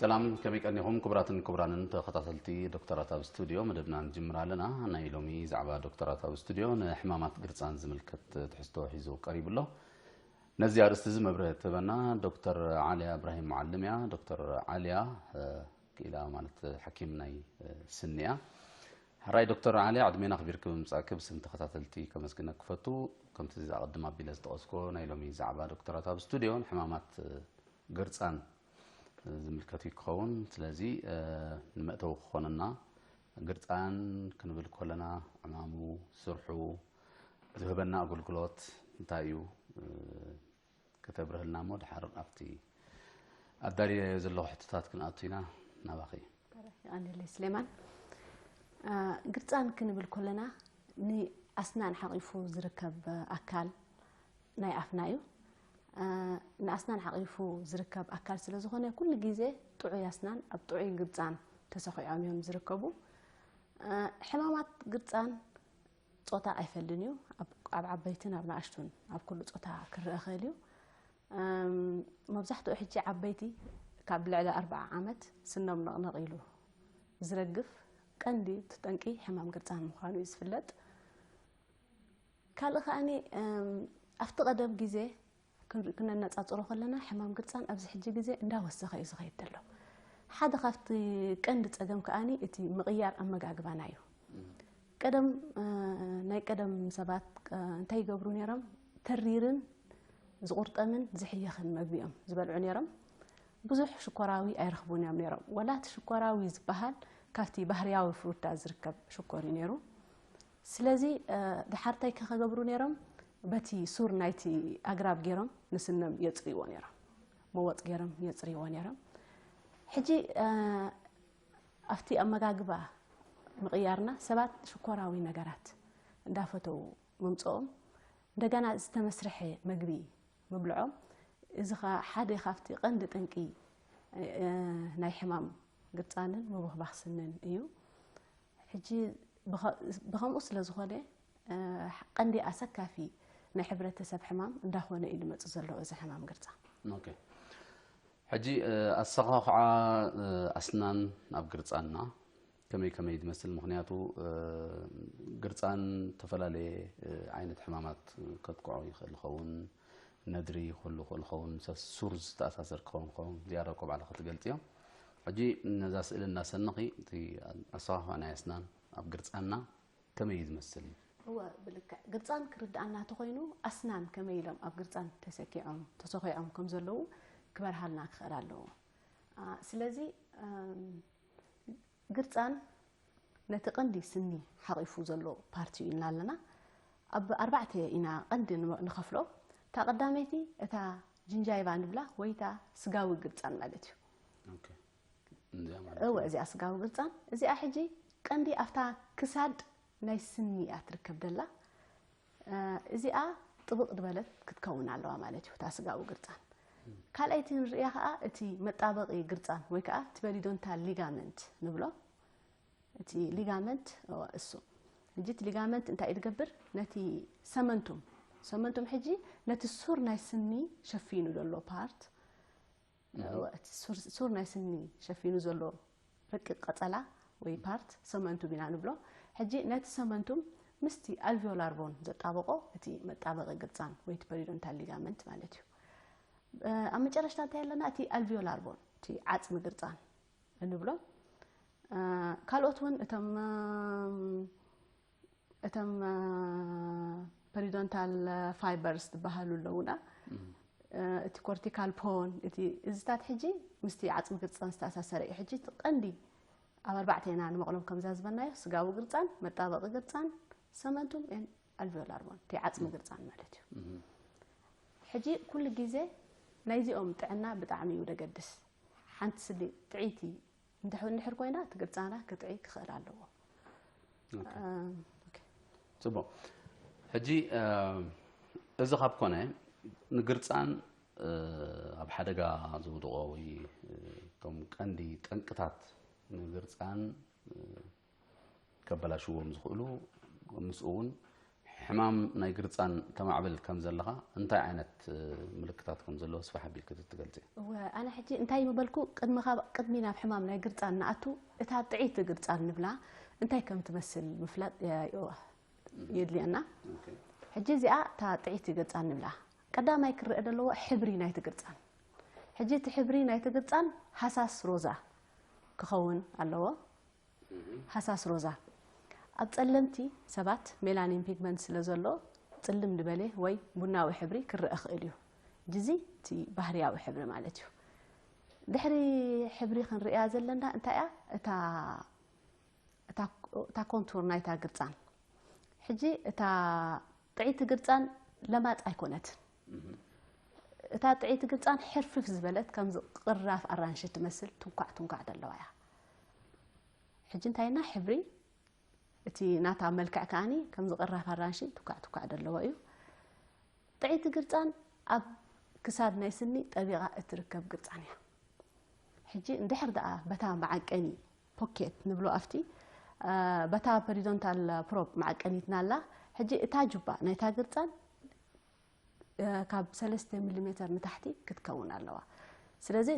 ሰላም፣ ከመይ ቀኒኹም ክቡራትን ክቡራንን ተኸታተልቲ ዶክተራት ኣብ ስቱድዮ? መደብና ንጅምር ኣለና። ናይ ሎሚ ዛዕባ ዶክተራት ኣብ ስቱድዮ ንሕማማት ግርጻን ዝምልከት ትሕዝቶ ሒዙ ቀሪቡ ኣሎ። ነዚ ኣርእስቲ እዚ መብርሂ እትህበና ዶክተር ዓልያ እብራሂም መዓልም እያ። ዶክተር ዓልያ፣ እ፣ ክኢላ ማለት ሓኪም ናይ፣ እ፣ ስኒ እያ። ሕራይ ዶክተር ዓልያ፣ ዕድሜና ኣኽቢርኪ ብምምጻእኪ ብስም ተኸታተልቲ ከመስግነኪ ክፈቱ። ከምቲ ኣቐድም ኣቢለ ዝጠቐስኩ፣ ናይ ሎሚ ዛዕባ ዶክተራት ኣብ ስቱድዮ ንሕማማት፣ እ፣ ግርጻን ዝምልከት እዩ ክኸውን። ስለዚ፣ እ፣ ንመእተዊ ክኾነና፣ ግርጻን ክንብል ከለና ዕማሙ፣ ስርሑ፣ ዝህበና ኣገልግሎት እንታይ እዩ፣ እ፣ ከተብርህልና እሞ ድሓር ኣብቲ ኣዳልየዮ ዘለኹ ሕቶታት ክንኣቱ ኢና። ናባኺ። የቐንየለይ ስሌማን። እ፣ ግርጻን ክንብል ከለና ንኣስናን ሓቒፉ ዝርከብ ኣካል ናይ ኣፍና እዩ። እ፣ ንኣስናን ሓቒፉ ዝርከብ ኣካል ስለ ዝኾነ ኩሉ ግዜ ጥዑይ ኣስናን ኣብ ጥዑይ ግርጻን ተሰኺዖም እዮም ዝርከቡ። እ፣ ሕማማት ግርጻን ጾታ ኣይፈልን እዩ። ኣብ፣ ኣብ ዓበይትን ኣብ ንኣሽቱን ኣብ ኩሉ ጾታ ክረአ ክእል እዩ። እም፣ መብዛሕትኡ ሕጂ ዓበይቲ ካብ ልዕሊ ኣርብዓ ዓመት ስኖም ነቕነቕ ኢሉ ዝረግፍ ቀንዲ እቲ ጠንቂ ሕማም ግርጻን ምዃኑ እዩ ዝፍለጥ። ካልእ ከኣኒ፣ እም፣ ኣብቲ ቀደም ግዜ ክን-፣ ክነነጻጽሮ ከለና ሕማም ግርጻን ኣብዚ ሕጂ ግዜ እንዳወሰኸ እዩ ዝኸይድ ዘሎ። ሓደ ካብቲ ቀንዲ ጸገም ከኣኒ እቲ ምቕያር ኣመጋግባና እዩ። ቀደም፣ እ፣ ናይ ቀደም ሰባት፣ እ፣ እንታይ ይገብሩ ነይሮም? ተሪርን ዝቑርጠምን ዝሕየኽን መግቢ እዮም ዝበልዑ ነይሮም። ብዙሕ ሽኮራዊ ኣይረኽቡን እዮም ነይሮም። ወላ እቲ ሽኮራዊ ዝበሃል ካብቲ ባህርያዊ ፍሩታ ዝርከብ ሽኮር እዩ ነይሩ። ስለዚ፣ እ፣ ድሓር እንታይ ከ-፣ ከገብሩ ነይሮም? በቲ ሱር ናይቲ ኣግራብ ገይሮም ንስኖም የጽርይዎ ነይሮም። መወጽ ገይሮም የጽርይዎ ነይሮም። ሕጂ፣ እ፣ ኣብቲ ኣመጋግባ ምቕያርና ሰባት ሽኮራዊ ነገራት እንዳፈተው ምምጽኦም፣ እንደገና ዝተመስርሐ መግቢ ምብልዖም፣ እዚ ኸኣ ሓደ ካብቲ ቀንዲ ጠንቂ፣ እ፣ ናይ ሕማም ግርጻንን ምብኽባኽ ስንን እዩ። ሕጂ ብኸ-፣ ብኸምኡ ስለ ዝኾነ፣ እ፣ ቀንዲ ኣሰካፊ ናይ ሕብረተሰብ ሕማም እንዳኾነ እዩ ዝመጽእ ዘሎ እዚ ሕማም ግርጻ። ኦኬ። ሕጂ፣ እ፣ ኣሰኻኽዓ፣ እ፣ ኣስናን ኣብ ግርጻንና ከመይ ከመይ ትመስል? ምኽንያቱ፣ እ፣ ግርጻን ዝተፈላለየ፣ እ፣ ዓይነት ሕማማት ከጥቅዖ ይኽእል ይኸውን፣ ነድሪ ክህሉ ይኽእል ይኸውን፣ ምስ ሱር ዝተኣሳሰር ክኸውን ይኸውን፣ ዝያዳ እኮ ባዕልኺ ትገልጽዮ። ሕጂ ነዛ ስእሊ እናሰነኺ፣ እቲ ኣሰኻኽዓ ናይ ኣስናን ኣብ ግርጻንና ከመይ እዩ ዝመስል? እወ፣ ብልክዕ። ግርጻን ክርድኣና እንተኾይኑ፣ ኣስናን ከመይ ኢሎም ኣብ ግርጻን ተሰኪዖም፣ ተሰኺዖም ከም ዘለዉ ክበርሃልና ክኽእል ኣለዎ። አ፣ ስለዚ፣ እም፣ ግርጻን ነቲ ቀንዲ ስኒ ሓቒፉ ዘሎ ፓርቲ እዩ ኢልና ኣለና። ኣብ ኣርባዕተ ኢና ቀንዲ ንመ-፣ ንኸፍሎ። እታ ቀዳመይቲ እታ ጅንጃይባ ንብላ ወይ እታ ስጋዊ ግርጻን ማለት እዩ። ኦኬ። እዚኣ ማለት እወ፣ እዩ። እዚኣ ስጋዊ ግርጻን። እዚኣ ሕጂ ቀንዲ ኣብታ ክሳድ ናይ ስኒ እያ ትርከብ ደላ። እ፣ እዚኣ ጥብቕ ዝበለት ክትከውን ኣለዋ ማለት እዩ፣ እታ ስጋዊ ግርጻን። ካልኣይቲ ንርእያ ኸኣ እቲ መጣበቒ ግርጻን ወይ ከኣ እቲ ፐሪዶንታል ሊጋመንት ንብሎ። እቲ ሊጋመንት፣ እወ፣ እሱ። ሕጂ እቲ ሊጋመንት እንታይ እዩ ዝገብር? ነቲ ሰመንቱም፣ ሰመንቱም ሕጂ ነቲ ሱር ናይ ስኒ ሸፊኑ ዘሎ ፓርት፣ እወ፣ እቲ ሱር፣ ሱር ናይ ስኒ ሸፊኑ ዘሎ ረቂቕ ቀጸላ ወይ ፓርት ሰመንቱም ኢና ንብሎ። ሕጂ ነቲ ሰመንቱም ምስቲ ኣልቪዮላር ቦን ዘጣበቆ እቲ መጣበቂ ግርጻን ወይ እቲ ፐሪዶንታል ሊጋመንት ማለት እዩ። እ፣ ኣብ መጨረሽታ እንታይ ኣለና? እቲ ኣልቪዮላር ቦን፣ እቲ ዓጽሚ ግርጻን እንብሎ። እ፣ ካልኦት እውን እቶም፣ እም፣ እቶም፣ እ፣ ፐሪዶንታል ፋይበርስ ዝበሃሉ ኣለዉና። እም። እ፣ እቲ ኮርቲካል ቦን፣ እቲ፣ እዚታት ሕጂ ምስቲ ዓጽሚ ግርጻን ዝተኣሳሰረ እዩ። ሕጂ እቲ ቀንዲ ኣብ ኣርባዕተ ኢና ንመቕሎም ከምዛ ዝበልናዮ፣ ስጋዊ ግርጻን፣ መጣበቂ ግርጻን፣ ሰመንቱም ኤን ኣልቪዮላር ቦን፣ እቲ ዓጽሚ ግርጻን ማለት እዩ። እም። ሕጂ ኩሉ ግዜ ናይዚኦም ጥዕና ብጣዕሚ እዩ ደገድስ። ሓንቲ ስኒ ጥዕይቲ እንድሕ-፣ እንድሕር ኮይና፣ እቲ ግርጻና ክጥዒ ክኽእል ኣለዎ። ኦኬ። እም፣ ኦኬ። ጽቡቕ። ሕጂ፣ እ፣ እዚ ካብ ኮነ፣ ንግርጻን፣ እ፣ ኣብ ሓደጋ ዘውድቖ ወይ፣ እ፣ እቶም ቀንዲ ጠንቅታት ንግርጻን፣ እ፣ ከበላሽዎም ዝኽእሉ፣ ምስኡ እውን ሕማም ናይ ግርጻን ተማዕብል ከም ዘለኻ እንታይ ዓይነት ምልክታት ከም ዘለዎ ስፋሕ ኣቢልኪ ትገልጺ? እወ፣ ኣነ ሕጂ እንታይ ምበልኩ፣ ቅድሚ ናብ ሕማም ናይ ግርጻን ንኣቱ፣ እታ ጥዒቲ ግርጻን ንብላ እንታይ ከም ትመስል ምፍላጥ የድልየና። ሕጂ እዚኣ እታ ጥዒቲ ግርጻን ንብላ፣ ቀዳማይ ክረአ ዘለዎ ሕብሪ ናይቲ ግርጻን። ሕጂ እቲ ሕብሪ ናይቲ ግርጻን ሃሳስ ሮዛ ክኸውን ኣለዎ። ሃሳስ ሮዛ ኣብ ጸለምቲ ሰባት ሜላኒን ፒግመንት ስለ ዘሎ ጽልም ዝበለ ወይ ቡናዊ ሕብሪ ክረአ ክእል እዩ። እዚ እቲ ባህርያዊ ሕብሪ ማለት እዩ። ድሕሪ ሕብሪ ክንርእያ ዘለና እንታይ እያ? እታ እታ ኮንቱር ናይታ ግርጻን። ሕጂ እታ ጥዒቲ ግርጻን ለማጽ ኣይኮነትን። እታ ጥዒቲ ግርጻን ሕርፍፍ ዝበለት ከም ዝቕራፍ ኣራንሺ ትመስል ትንኳዕ ትንኳዕ ዘለዋ እያ። ሕጂ እንታይና ሕብሪ እቲ ናታ መልክዕ ከኣኒ ከም ዝቕራፍ ኣራንሺ ትኳዕ ትኳዕ ዘለዎ እዩ። ጥዒቲ ግርጻን ኣብ ክሳድ ናይ ስኒ ጠቢቓ እትርከብ ግርጻን እያ። ሕጂ እንድሕር ደኣ በታ መዓቀኒ ፖኬት ንብሎ ኣብቲ በታ ፐሪዶንታል ፕሮብ መዓቀኒትና ኣላ። ሕጂ እታ ጁባ ናይታ ግርጻን ካብ ሰለስተ ሚሊሜተር ንታሕቲ ክትከውን ኣለዋ። ስለዚ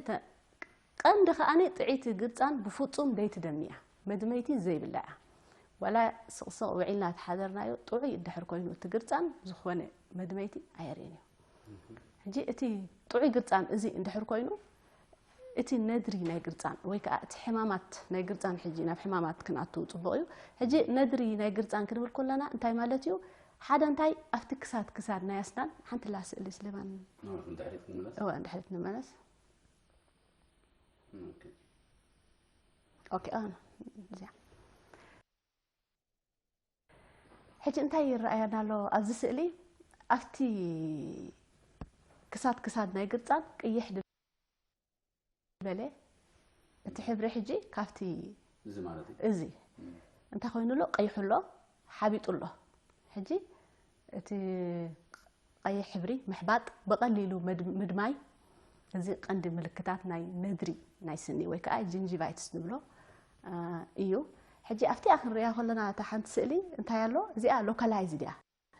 ቀንዲ ከኣ ጥዒቲ ግርጻን ብፍጹም ደይትደሚ እያ። መድመይቲ ዘይብላ እያ። ዋላ ስቕስቕ ውዒልና ተሓደርናዮ ጥዑይ እንድሕር ኮይኑ እቲ ግርጻን ዝኾነ መድመይቲ ኣየርእን እዩ። ሕጂ እቲ ጥዑይ ግርጻን እዚ እንድሕር ኮይኑ እቲ ነድሪ ናይ ግርጻን ወይ ከዓ እቲ ሕማማት ናይ ግርጻን ሕጂ ናብ ሕማማት ክንኣቱ ጽቡቕ እዩ። ሕጂ ነድሪ ናይ ግርጻን ክንብል ከለና እንታይ ማለት እዩ? ሓደ እንታይ ኣብቲ ክሳድ ክሳድ ናይ ኣስናን ሓንቲ ላ ስእሊ ስሌማን እወ እንድሕሪት ንመለስ። ኦኬ ኣነ እዚኣ ሕጂ እንታይ ይረኣየና ኣሎ ኣብዚ ስእሊ? ኣብቲ ክሳድ ክሳድ ናይ ግርጻን ቅይሕ ዝበለ እቲ ሕብሪ ሕጂ ካብቲ እዚ ማለት እዩ። እዚ እንታይ ኮይኑ ኣሎ? ቀይሑ ኣሎ፣ ሓቢጡ ኣሎ። ሕጂ እቲ ቀይሕ ሕብሪ ምሕባጥ ብቐሊሉ ምድማይ እዚ ቀንዲ ምልክታት ናይ ነድሪ ናይ ስኒ ወይ ከዓ ጅንጂቫይትስ ንብሎ እዩ። ሕጂ ኣብቲኣ ክንሪኣ ከለና እታ ሓንቲ ስእሊ እንታይ ኣሎ? እዚኣ ሎካላይዝድ እያ።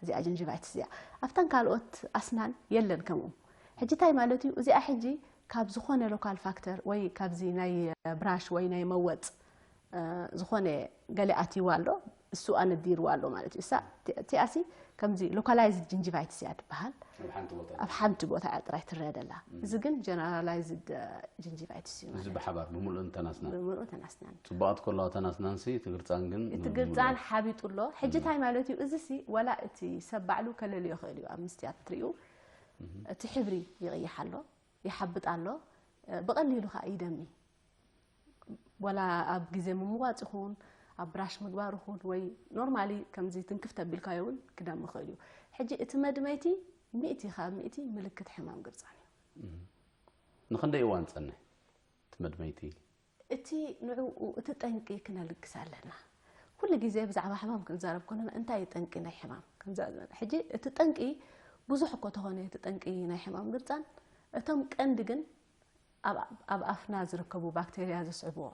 እዚኣ ጅንጂቫይትስ እዚኣ ኣብተን ካልኦት ኣስናን የለን ከምኡ። ሕጂ እንታይ ማለት እዩ? እዚኣ ሕጂ ካብ ዝኾነ ሎካል ፋክተር ወይ ካብዚ ናይ ብራሽ ወይ ናይ መወፅ ዝኾነ ገለ ኣትይዋ ኣሎ፣ እሱ ኣነዲርዋ ኣሎ ማለት እዩ። እሳ እቲኣሲ ከምዚ ሎካላይዝድ ጅንጂቫይትስ እያ ትበሃል። ኣብ ሓንቲ ቦታ እያ ጥራይ ትረአ ደላ። እዚ ግን ጀነራላይዝድ ጅንጂቫይትስ እዩ ማለት እዩ። ብሓባር ብምሉእ ተናስናን ብምሉእ ተናስናን ጽቡቓት ከለዋ ተናስናንሲ እቲ ግርጻን ግን እቲ ግርጻን ሓቢጡ ኣሎ። ሕጂ እንታይ ማለት እዩ? እዚሲ ዋላ እቲ ሰብ ባዕሉ ከለልዮ ይኽእል እዩ። ኣብ ምስትያት ትሪኡ እቲ ሕብሪ ይቕይሕ ኣሎ፣ ይሓብጥ ኣሎ፣ ብቐሊሉ ከዓ ይደሚ። ዋላ ኣብ ግዜ ምምዋፅ ይኹን ኣብ ብራሽ ምግባር ይኹን ወይ ኖርማሊ ከምዚ ትንክፍ ተቢልካዮ እውን ክደሚ ይኽእል እዩ። ሕጂ እቲ መድመይቲ ሚእቲ ካብ ሚእቲ ምልክት ሕማም ግርጻን እዩ። ንኽንደይ እዋን ጸንሕ እቲ መድመይቲ? እቲ ንዕኡ እቲ ጠንቂ ክነልግስ ኣለና። ኩሉ ግዜ ብዛዕባ ሕማም ክንዛረብ ከለና እንታይ እዩ ጠንቂ ናይ ሕማም? ሕጂ እቲ ጠንቂ ብዙሕ እኮ ተኾነ እቲ ጠንቂ ናይ ሕማም ግርጻን እቶም ቀንዲ ግን ኣብ ኣፍና ዝርከቡ ባክቴርያ ዘስዕብዎ።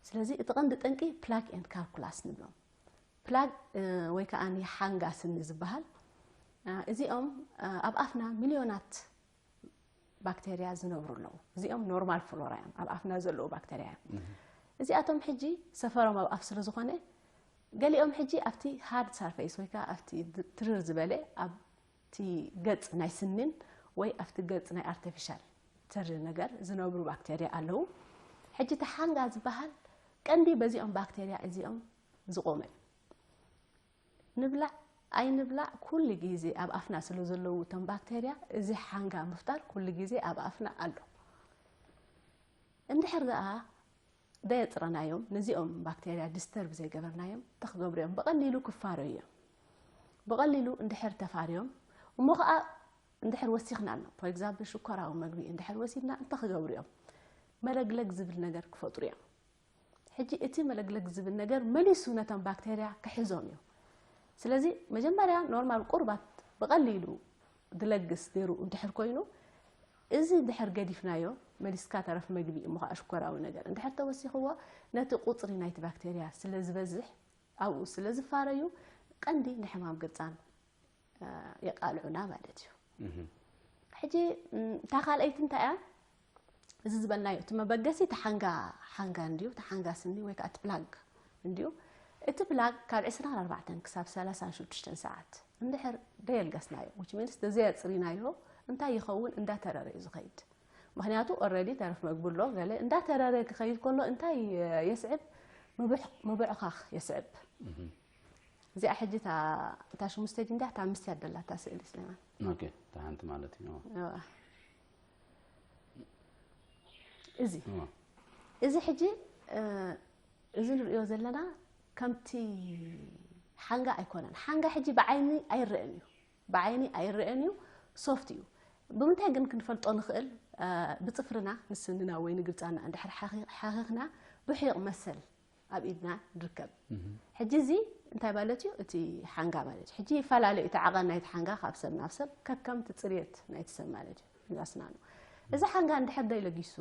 ስለዚ እቲ ቀንዲ ጠንቂ ፕላግ ኤንድ ካልኩላስ ንብሎም። ፕላግ ወይ ከዓ ሓንጋ ስኒ ዝበሃል እዚኦም ኣብ ኣፍና ሚልዮናት ባክቴርያ ዝነብሩ ኣለዉ። እዚኦም ኖርማል ፍሎራ እዮም፣ ኣብ ኣፍና ዘለዉ ባክቴርያ እዮም። እዚኣቶም ሕጂ ሰፈሮም ኣብ ኣፍ ስለ ዝኾነ ገሊኦም ሕጂ ኣብቲ ሃርድ ሳርፌስ ወይ ከዓ ኣብቲ ትርር ዝበለ ኣብ እቲ ገጽ ናይ ስኒን ወይ ኣብቲ ገጽ ናይ ኣርቲፊሻል ተሪ ነገር ዝነብሩ ባክቴርያ ኣለዉ። ሕጂ እቲ ሓንጋ ዝበሃል ቀንዲ በዚኦም ባክቴርያ እዚኦም ዝቆመ እዩ። ንብላዕ ኣይንብላዕ ኩሉ ግዜ ኣብ ኣፍና ስለ ዘለዉ እቶም ባክቴርያ እዚ ሓንጋ ምፍጣር ኩሉ ግዜ ኣብ ኣፍና ኣሎ። እንድሕር ደኣ ደየጽረናዮም፣ ነዚኦም ባክቴርያ ዲስተርብ ዘይገበርናዮም እንታይ ክገብሩ እዮም? ብቐሊሉ ክፋረዩ እዮም። ብቐሊሉ እንድሕር ተፋርዮም እሞ ኸኣ እንድሕር ወሲኽናሎም፣ ፎር ኤግዛምፕል ሽኮራዊ መግቢ እንድሕር ወሲድና እንታይ ክገብሩ እዮም? መለግለግ ዝብል ነገር ክፈጥሩ እዮም። ሕጂ እቲ መለግለግ ዝብል ነገር መሊሱ ነቶም ባክቴርያ ክሕዞም እዩ። ስለዚ መጀመርያ ኖርማል ቁርባት ብቐሊሉ ድለግስ ነይሩ እንድሕር ኮይኑ እዚ እንድሕር ገዲፍናዮ መሊስካ ተረፍ መግቢ እሞ ከዓ ሽኮራዊ ነገር እንድሕር ተወሲኽዎ ነቲ ቁፅሪ ናይቲ ባክቴርያ ስለ ዝበዝሕ ኣብኡ ስለ ዝፋረዩ ቀንዲ ንሕማም ግርፃን የቃልዑና ማለት እዩ። ሕጂ እታ ካልኣይቲ እንታይ እያ? እዚ ዝበልናዮ እቲ መበገሲ እቲ ሓንጋ ሓንጋ እንድዩ፣ እቲ ሓንጋ ስኒ ወይ ከዓ እቲ ፕላግ እንድዩ። እቲ ፕላግ ካብ ዕስራን ኣርባዕተን ክሳብ ሰላሳን ሽዱሽተን ሰዓት እንድሕር ደየልገስናዮ፣ which means ተዘየፅሪናዮ እንታይ ይኸውን? እንዳተረረ እዩ ዝኸይድ። ምክንያቱ ኦረዲ ተረፍ መግቢ ኣሎ ገለ እንዳተረረ ክኸይድ ከሎ እንታይ የስዕብ? ምብዕኻኽ የስዕብ። እዚኣ ሕጂ እታ ሽሙ ስቴጅ እንዲያ እታ ኣምስት ያደላታ ስእሊ ስለማን ኦኬ፣ እታ ሓንቲ ማለት እዩ። እዚ እዚ ሕጂ እዚ ንሪኦ ዘለና ከምቲ ሓንጋ ኣይኮነን። ሓንጋ ሕጂ ብዓይኒ ኣይረአን እዩ፣ ብዓይኒ ኣይረአን እዩ፣ ሶፍት እዩ። ብምንታይ ግን ክንፈልጦ ንኽእል? ብፅፍርና ንስንና ወይ ንግርፃና እንድሕር ሓኺኽና ብሒቕ መሰል ኣብ ኢድና ንርከብ። ሕጂ እዚ እንታይ ማለት እዩ? እቲ ሓንጋ ማለት እዩ። ሕጂ ይፈላለ እዩ እቲ ዓቐን ናይቲ ሓንጋ ካብ ሰብ ናብ ሰብ ከከምቲ ፅርየት ናይቲ ሰብ ማለት እዩ። ንዛስናኑ እዚ ሓንጋ እንድሕር ደይለጊሱ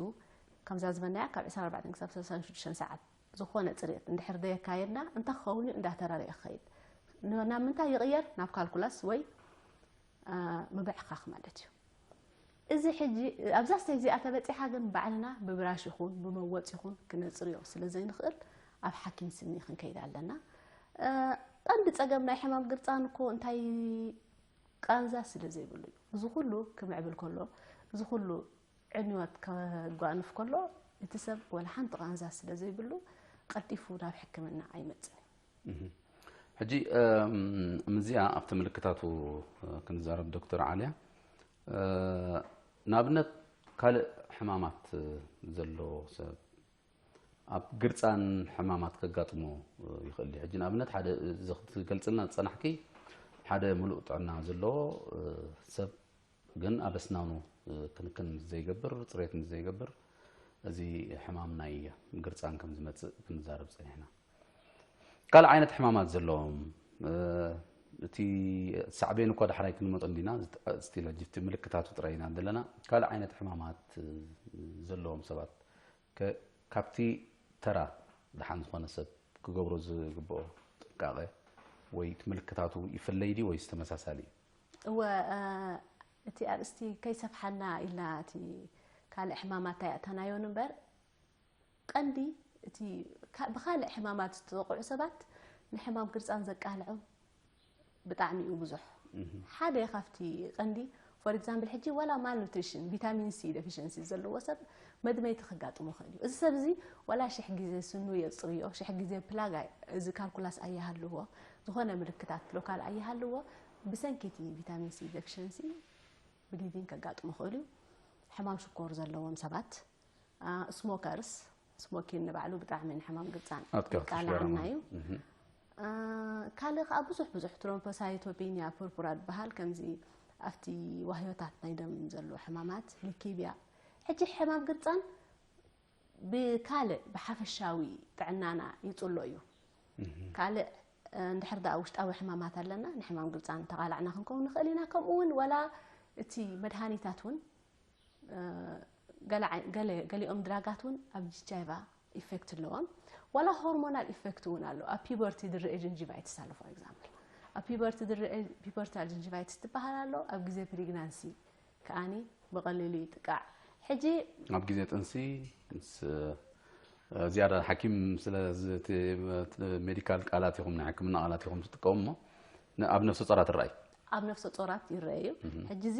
ከምዛ ዝበናያ ካብ ዕስራን ኣርባዕተን ክሳብ ሰላሳን ሽዱሽተን ሰዓት ዝኾነ ፅርየት እንድሕር ደየካየድና እንታይ ክኸውን እዩ? እንዳተራረየ ክኸይድ ናብ ምንታይ ይቕየር? ናብ ካልኩላስ ወይ ምብዕኻኽ ማለት እዩ። እዚ ሕጂ ኣብዛ ስቴጅ እዚኣ ተበፂሓ ግን ባዕልና ብብራሽ ይኹን ብመወፅ ይኹን ክነፅርዮ ስለ ዘይንኽእል ኣብ ሓኪም ስኒ ክንከይድ ኣለና። ቀንዲ ፀገም ናይ ሕማም ግርፃን እኮ እንታይ ቃንዛ ስለ ዘይብሉ እዩ። እዚ ኩሉ ክምዕብል ከሎ እዚ ኩሉ ዕንወት ከጓንፍ ከሎ እቲ ሰብ ወላ ሓንቲ ቃንዛ ስለ ዘይብሉ ቀልጢፉ ናብ ሕክምና ኣይመፅን እዩ። ሕጂ ምዚኣ ኣብቲ ምልክታቱ ክንዛረብ ዶክተር ዓልያ ንኣብነት ካልእ ሕማማት ዘሎ ሰብ ኣብ ግርፃን ሕማማት ከጋጥሞ ይኽእል እዩ። ሕጂ ንኣብነት ሓደ እዚ ክትገልፅልና ዝፀናሕኪ ሓደ ምሉእ ጥዕና ዘለዎ ሰብ ግን ኣብ ኣስናኑ ክንክን ምስ ዘይገብር ፅሬት ምስ ዘይገብር እዚ ሕማም ናይ ግርፃን ከም ዝመፅእ ክንዛረብ ፀኒሕና። ካልእ ዓይነት ሕማማት ዘለዎም እቲ ሳዕቤን እኳ ዳሕራይ ክንመጦ እንዲና ስቲል ሕጂ እቲ ምልክታቱ ጥራይ ኢና ዘለና። ካልእ ዓይነት ሕማማት ዘለዎም ሰባት ከ ካብቲ ተራ ደሓን ዝኾነ ሰብ ክገብሮ ዝግብኦ ጥንቃቐ ወይ እቲ ምልክታቱ ይፍለይ ድዩ ወይስ ተመሳሳሊ እዩ? እወ እቲ ኣርእስቲ ከይሰፍሓና ኢልና እቲ ካልእ ሕማማት ኣይኣተናዮን እምበር ቀንዲ እቲ ብካልእ ሕማማት ዝተጠቕዑ ሰባት ንሕማም ግርፃን ዘቃልዖም ብጣዕሚ እዩ ብዙሕ። ሓደ ካብቲ ቀንዲ for example ሕጂ ዋላ malnutrition vitamin C deficiency ዘለዎ ሰብ መድመይቲ ከጋጥሞ ይኽእል እዩ። እዚ ሰብ እዚ ዋላ ሽሕ ግዜ ስኑ የፅርዮ፣ ሽሕ ግዜ ፕላግ እዚ ካልኩላስ ኣይሃልዎ፣ ዝኾነ ምልክታት ሎካል ኣይሃልዎ፣ ብሰንኪ እቲ vitamin C deficiency bleeding ከጋጥሞ ይኽእል እዩ። ሕማም ሽኮር ዘለዎም ሰባት፣ smokers፣ ስሞኪን ንባዕሉ ብጣዕሚ ንሕማም ግርፃን ኣትክልቲ ይቃልዓና ሽኮር እዩ። ካልእ ከዓ ብዙሕ ብዙሕ ትሮምቦሳይቶፒኒያ ፑርፑራ ዝበሃል ከምዚ ኣብቲ ዋህዮታት ናይ ደም ዘሎ ሕማማት፣ ሊኪቢያ። ሕጂ ሕማም ግርፃን ብካልእ ብሓፈሻዊ ጥዕናና ይፅሎ እዩ። ካልእ እንድሕር ደኣ ውሽጣዊ ሕማማት ኣለና ንሕማም ግርፃን ተቓላዕና ክንከውን ንኽእል ኢና። ከምኡ እውን ዋላ እቲ መድሃኒታት እውን ገሊኦም ድራጋት እውን ኣብ ጂንጃይቫ ኢፌክት ኣለዎም። ዋላ ሆርሞናል ኢፌክት እውን ኣሎ። ኣብ ፒበርቲ ድርኤ ጅንጂቫይትስ ኣሎ for example። ኣብ ፒበርቲ ድርኤ ፒበርታል ጅንጂቫይትስ ትበሃል ኣሎ። ኣብ ግዜ ፕሪግናንሲ ከኣኒ ብቐሊሉ ይጥቃዕ። ሕጂ ኣብ ግዜ ጥንሲ ምስ ዝያዳ ሓኪም ስለ ሜዲካል ቃላት ኢኹም ናይ ሕክምና ቃላት ኢኹም ትጥቀሙ እሞ ኣብ ነፍሰ ጾራት ርኣይ ኣብ ነፍሰ ጾራት ይረአ እዩ። ሕጂ እዚ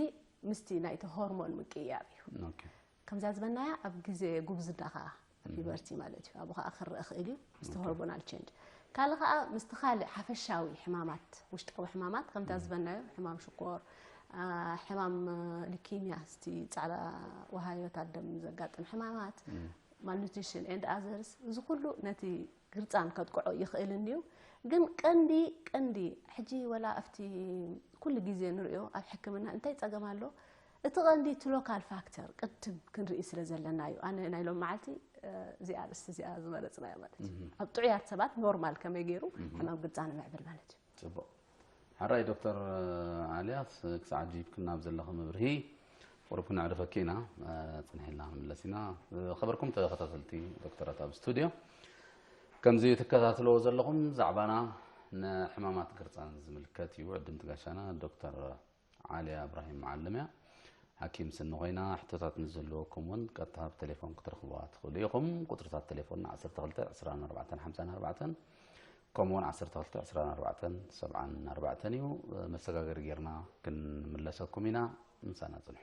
ምስቲ ናይቲ ሆርሞን ምቅያር እዩ። ከምዛ ዝበናያ ኣብ ግዜ ጉብዝና ከዓ ፒበርቲ ማለት እዩ ኣብኡ ከዓ ክረአ ክእል እዩ ምስቲ ሆርሞናል ቼንጅ። ካልእ ከዓ ምስቲ ካልእ ሓፈሻዊ ሕማማት ውሽጣዊ ሕማማት ከምታ ዝበናዮ ሕማም ሽኮር፣ ሕማም ሊኪሚያ፣ ስቲ ፃዕዳ ወሃዮታት ደም ዘጋጥም ሕማማት፣ malnutrition and others፣ እዚ ኩሉ ነቲ ግርፃን ከጥቅዖ ይኽእል እንድዩ። ግን ቀንዲ ቀንዲ ሕጂ ወላ ኣብቲ ኩሉ ግዜ ንሪኦ ኣብ ሕክምና እንታይ ፀገም ኣሎ እቲ ቀንዲ እቲ ሎካል ፋክተር ቅድም ክንርኢ ስለ ዘለና እዩ። ኣነ ናይ ሎም መዓልቲ እዚኣ ርእስቲ እዚኣ ዝመረፅናዮ ማለት እዩ። ኣብ ጥዑያት ሰባት ኖርማል ከመይ ገይሩ ሕማም ግርፃ ንምዕብል ማለት እዩ። ፅቡቅ ሓራይ ዶክተር ኣልያስ ክሳዕ ጂብክና ኣብ ዘለኺ መብርሂ ቁሩብ ክነዕርፈኪ ኢና። ፅንሒ ኢልና ክንምለስ ኢና። ዝኸበርኩም ተኸታተልቲ ዶክተራት ኣብ ስቱድዮ ከምዚ ትከታተልዎ ዘለኹም ዛዕባና ንሕማማት ግርጻን ዝምልከት እዩ። ዕድምቲ ጋሻና ዶክተር ዓልያ እብራሂም መዓልም እያ። ሓኪም ስኒ ኮይና፣ ሕቶታት ንዝህልወኩም እውን ቀጥታ ብቴሌፎን ክትረኽብዋ ትኽእሉ ኢኹም። ቁጽርታት ቴሌፎንና ዓሰርተ ክልተ ዕስራን ኣርባዕተን ሓምሳን ኣርባዕተን፣ ከምኡውን ዓሰርተ ክልተ ዕስራን ኣርባዕተን ሰብዓን ኣርባዕተን እዩ። መሰጋገሪ ጌርና ክንምለሰኩም ኢና። ምሳና ጽንሑ።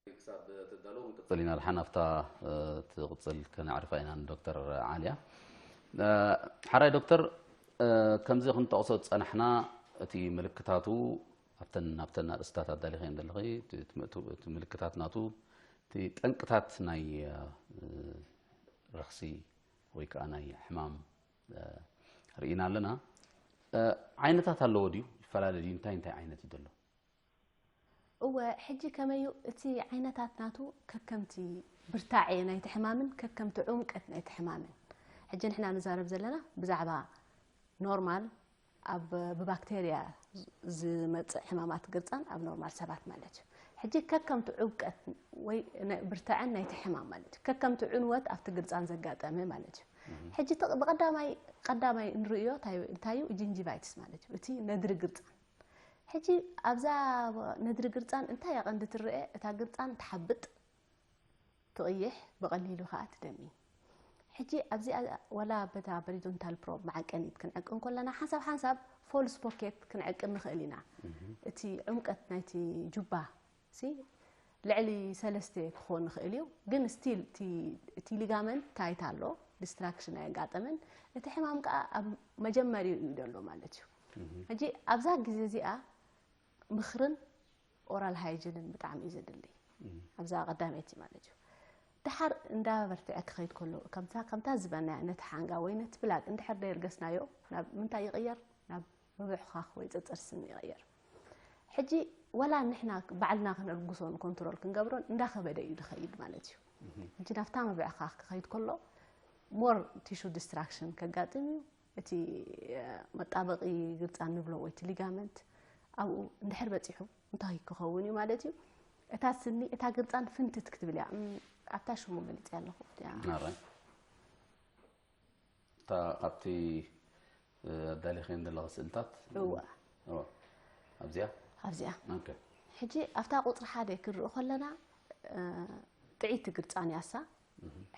ክሳብ ትዳለዉ ክንቅጽል ኢና። ድሓን ኣብታ፣ እ፣ ትቕጽል ከነዕርፋ ኢና ንዶክተር ዓልያ። እ፣ ሓራይ ዶክተር፣ እ፣ ከምዚ ክንጠቕሶ ዝጸናሕና፣ እቲ ምልክታቱ ኣብተን፣ ኣብተን ኣርእስታት ኣዳሊኸየን ዘለኺ፣ እቲ፣ እቲ፣ እቲ ምልክታት ናቱ፣ እቲ ጠንቅታት ናይ፣ እ፣ ረኽሲ ወይ ከዓ ናይ ሕማም፣ እ፣ ርኢና ኣለና። እ፣ ዓይነታት ኣለዎ ድዩ? ይፈላለ ድዩ? እንታይ እንታይ ዓይነት እዩ ዘሎ? እወ፣ ሕጂ ከመዩ እቲ ዓይነታት ናቱ ከከምቲ ብርታዐ ናይቲ ሕማምን ከከምቲ ዑምቀት ናይቲ ሕማምን። ሕጂ ንሕና ንዛረብ ዘለና ብዛዕባ ኖርማል ኣብ ብባክቴርያ ዝ-፣ ዝመጽእ ሕማማት ግርጻን ኣብ ኖርማል ሰባት ማለት እዩ። ሕጂ ከከምቲ ዑምቀት ወይ ናይ ብርታዐን ናይቲ ሕማም ማለት እዩ። ከከምቲ ዕንወት ኣብቲ ግርጻን ዘጋጠመ ማለት እዩ። ሕጂ እቲ ብቐዳማይ፣ ቀዳማይ እንርእዮ እንታይ እዩ? እንታይ እዩ? ጂንጂቫይትስ ማለት እዩ። እቲ ነድሪ ግርጻን። ሕጂ ኣብዛ ነድሪ ግርጻን እንታይ እያ ቀንዲ ትረአ? እታ ግርጻን ትሓብጥ፣ ትቕይሕ፣ ብቐሊሉ ከኣ ትደሚ። ሕጂ ኣብዚኣ ዋላ በታ ፐሪዶንታል ፕሮብ መዓቀኒት ክንዕቅን ከለና ሓንሳብ ሓንሳብ ፎልስ ፖኬት ክንዕቅን ንኽእል ኢና። እቲ ዕምቀት ናይቲ ጁባ ሲ ልዕሊ ሰለስተ ክኾን ይኽእል እዩ፣ ግን ስቲል እቲ፣ እቲ ሊጋመንት ታይት ኣሎ፣ ዲስትራክሽን ኣየጋጠመን። እቲ ሕማም ከኣ ኣብ መጀመሪኡ እዩ ዘሎ ማለት እዩ። ሕጂ ኣብዛ ግዜ እዚኣ ምኽርን ኦራል ሃይጅንን ብጣዕሚ እዩ ዘድሊ። ኣብዛ ቀዳመይቲ ማለት እዩ። ደሓር እንዳበርትዐ ክኸይድ ከሎ፣ ከምታ፣ ከምታ ዝበናያ ነቲ ሓንጋ ወይ ነቲ ብላግ እንድሕር ደየርገስናዮ፣ ናብ ምንታይ ይቕየር? ናብ ምብዕዃኽ ወይ ጽጽር ስኒ ይቕየር። ሕጂ ዋላ ንሕና ባዕልና ክነርግሶን ኮንትሮል ክንገብሮን እንዳኸበደ እዩ ዝኸይድ ማለት እዩ። ሕጂ ናብታ ምብዕዃኽ ክኸይድ ከሎ፣ ሞር ቲሹ ዲስትራክሽን ከጋጥም እዩ። እቲ፣ እ፣ መጣበቒ ግርጻን ንብሎ ወይ እቲ ሊጋመንት ኣብኡ እንድሕር በጺሑ እንታይ ክኸውን እዩ ማለት እዩ? እታ ስኒ፣ እታ ግርጻን ፍንትት ክትብል እያ። እም፣ ኣብታ ሽሙ ገሊጸ ኣለኹ። እቲኣ ኣራይ። እታ ካብቲ፣ እ፣ ኣዳሊኸን ዘለኻ ስእልታት? እወ። እወ። ኣብዚኣ? ኣብዚኣ። ኦኬ። ሕጂ ኣብታ ቁጽሪ ሓደ ክንርኢ ከለና፣ እ፣ ጥዕይቲ ግርጻን ያሳ።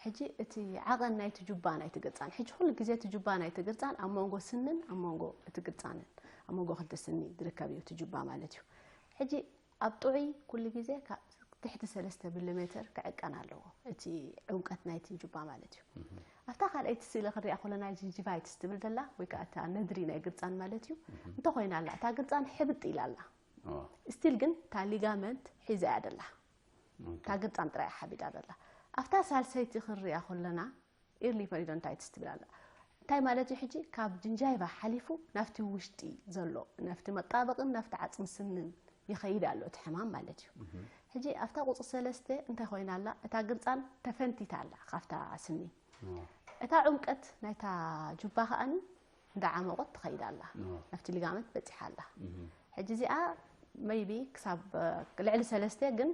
ሕጂ እቲ ዓቐን ናይቲ ጁባ ናይቲ ግርጻን፣ ሕጂ ኩሉ ግዜ እቲ ጁባ ናይቲ ግርጻን ኣብ መንጎ ስንን ኣብ መንጎ እቲ ግርጻንን፣ ኣብ መንጎ ክልተ ስኒ ዝርከብ እዩ እቲ ጁባ ማለት እዩ። ሕጂ ኣብ ጥዑይ ኩሉ ግዜ ካብ ትሕቲ ሰለስተ ሚሊ ሜትር ክዕቀን ኣለዎ፣ እቲ ዕምቀት ናይቲ ጁባ ማለት እዩ። ኣብታ ካልኣይቲ ስእሊ ክንሪኣ ከለና ጂንጂቫይትስ ትብል ዘላ፣ ወይ ከዓ እታ ነድሪ ናይ ግርጻን ማለት እዩ፣ እንተኾይና ኣላ፣ እታ ግርጻን ሕብጥ ኢላ ኣላ። ኦ። ስቲል ግን እታ ሊጋመንት ሒዛ እያ ዘላ። ኦኬ። እታ ግርጻን ጥራይ ሓቢጣ ዘላ። ኣብታ ሳልሰይቲ ክንሪኣ ከለና ኢርሊ ፐሪዶንታይትስ ትብል ኣላ። እንታይ ማለት እዩ? ሕጂ ካብ ጅንጃይቫ ሓሊፉ ናብቲ ውሽጢ ዘሎ፣ ናብቲ መጣበቕን ናብቲ ዓጽሚ ስንን ይኸይድ ኣሎ እቲ ሕማም ማለት እዩ። ሕጂ ኣብታ ቁጽሪ ሰለስተ እንታይ ኮይና ኣላ? እታ ግርጻን ተፈንቲታ ኣላ ካብታ ስኒ። እታ ዑምቀት ናይታ ጁባ ከኣኒ እንዳዓመቖት ትኸይድ ኣላ። ናብቲ ሊጋመንት በጺሓ ኣላ። ሕጂ እዚኣ ሜይቢ ክሳብ፣ እ፣ ልዕሊ ሰለስተ ግን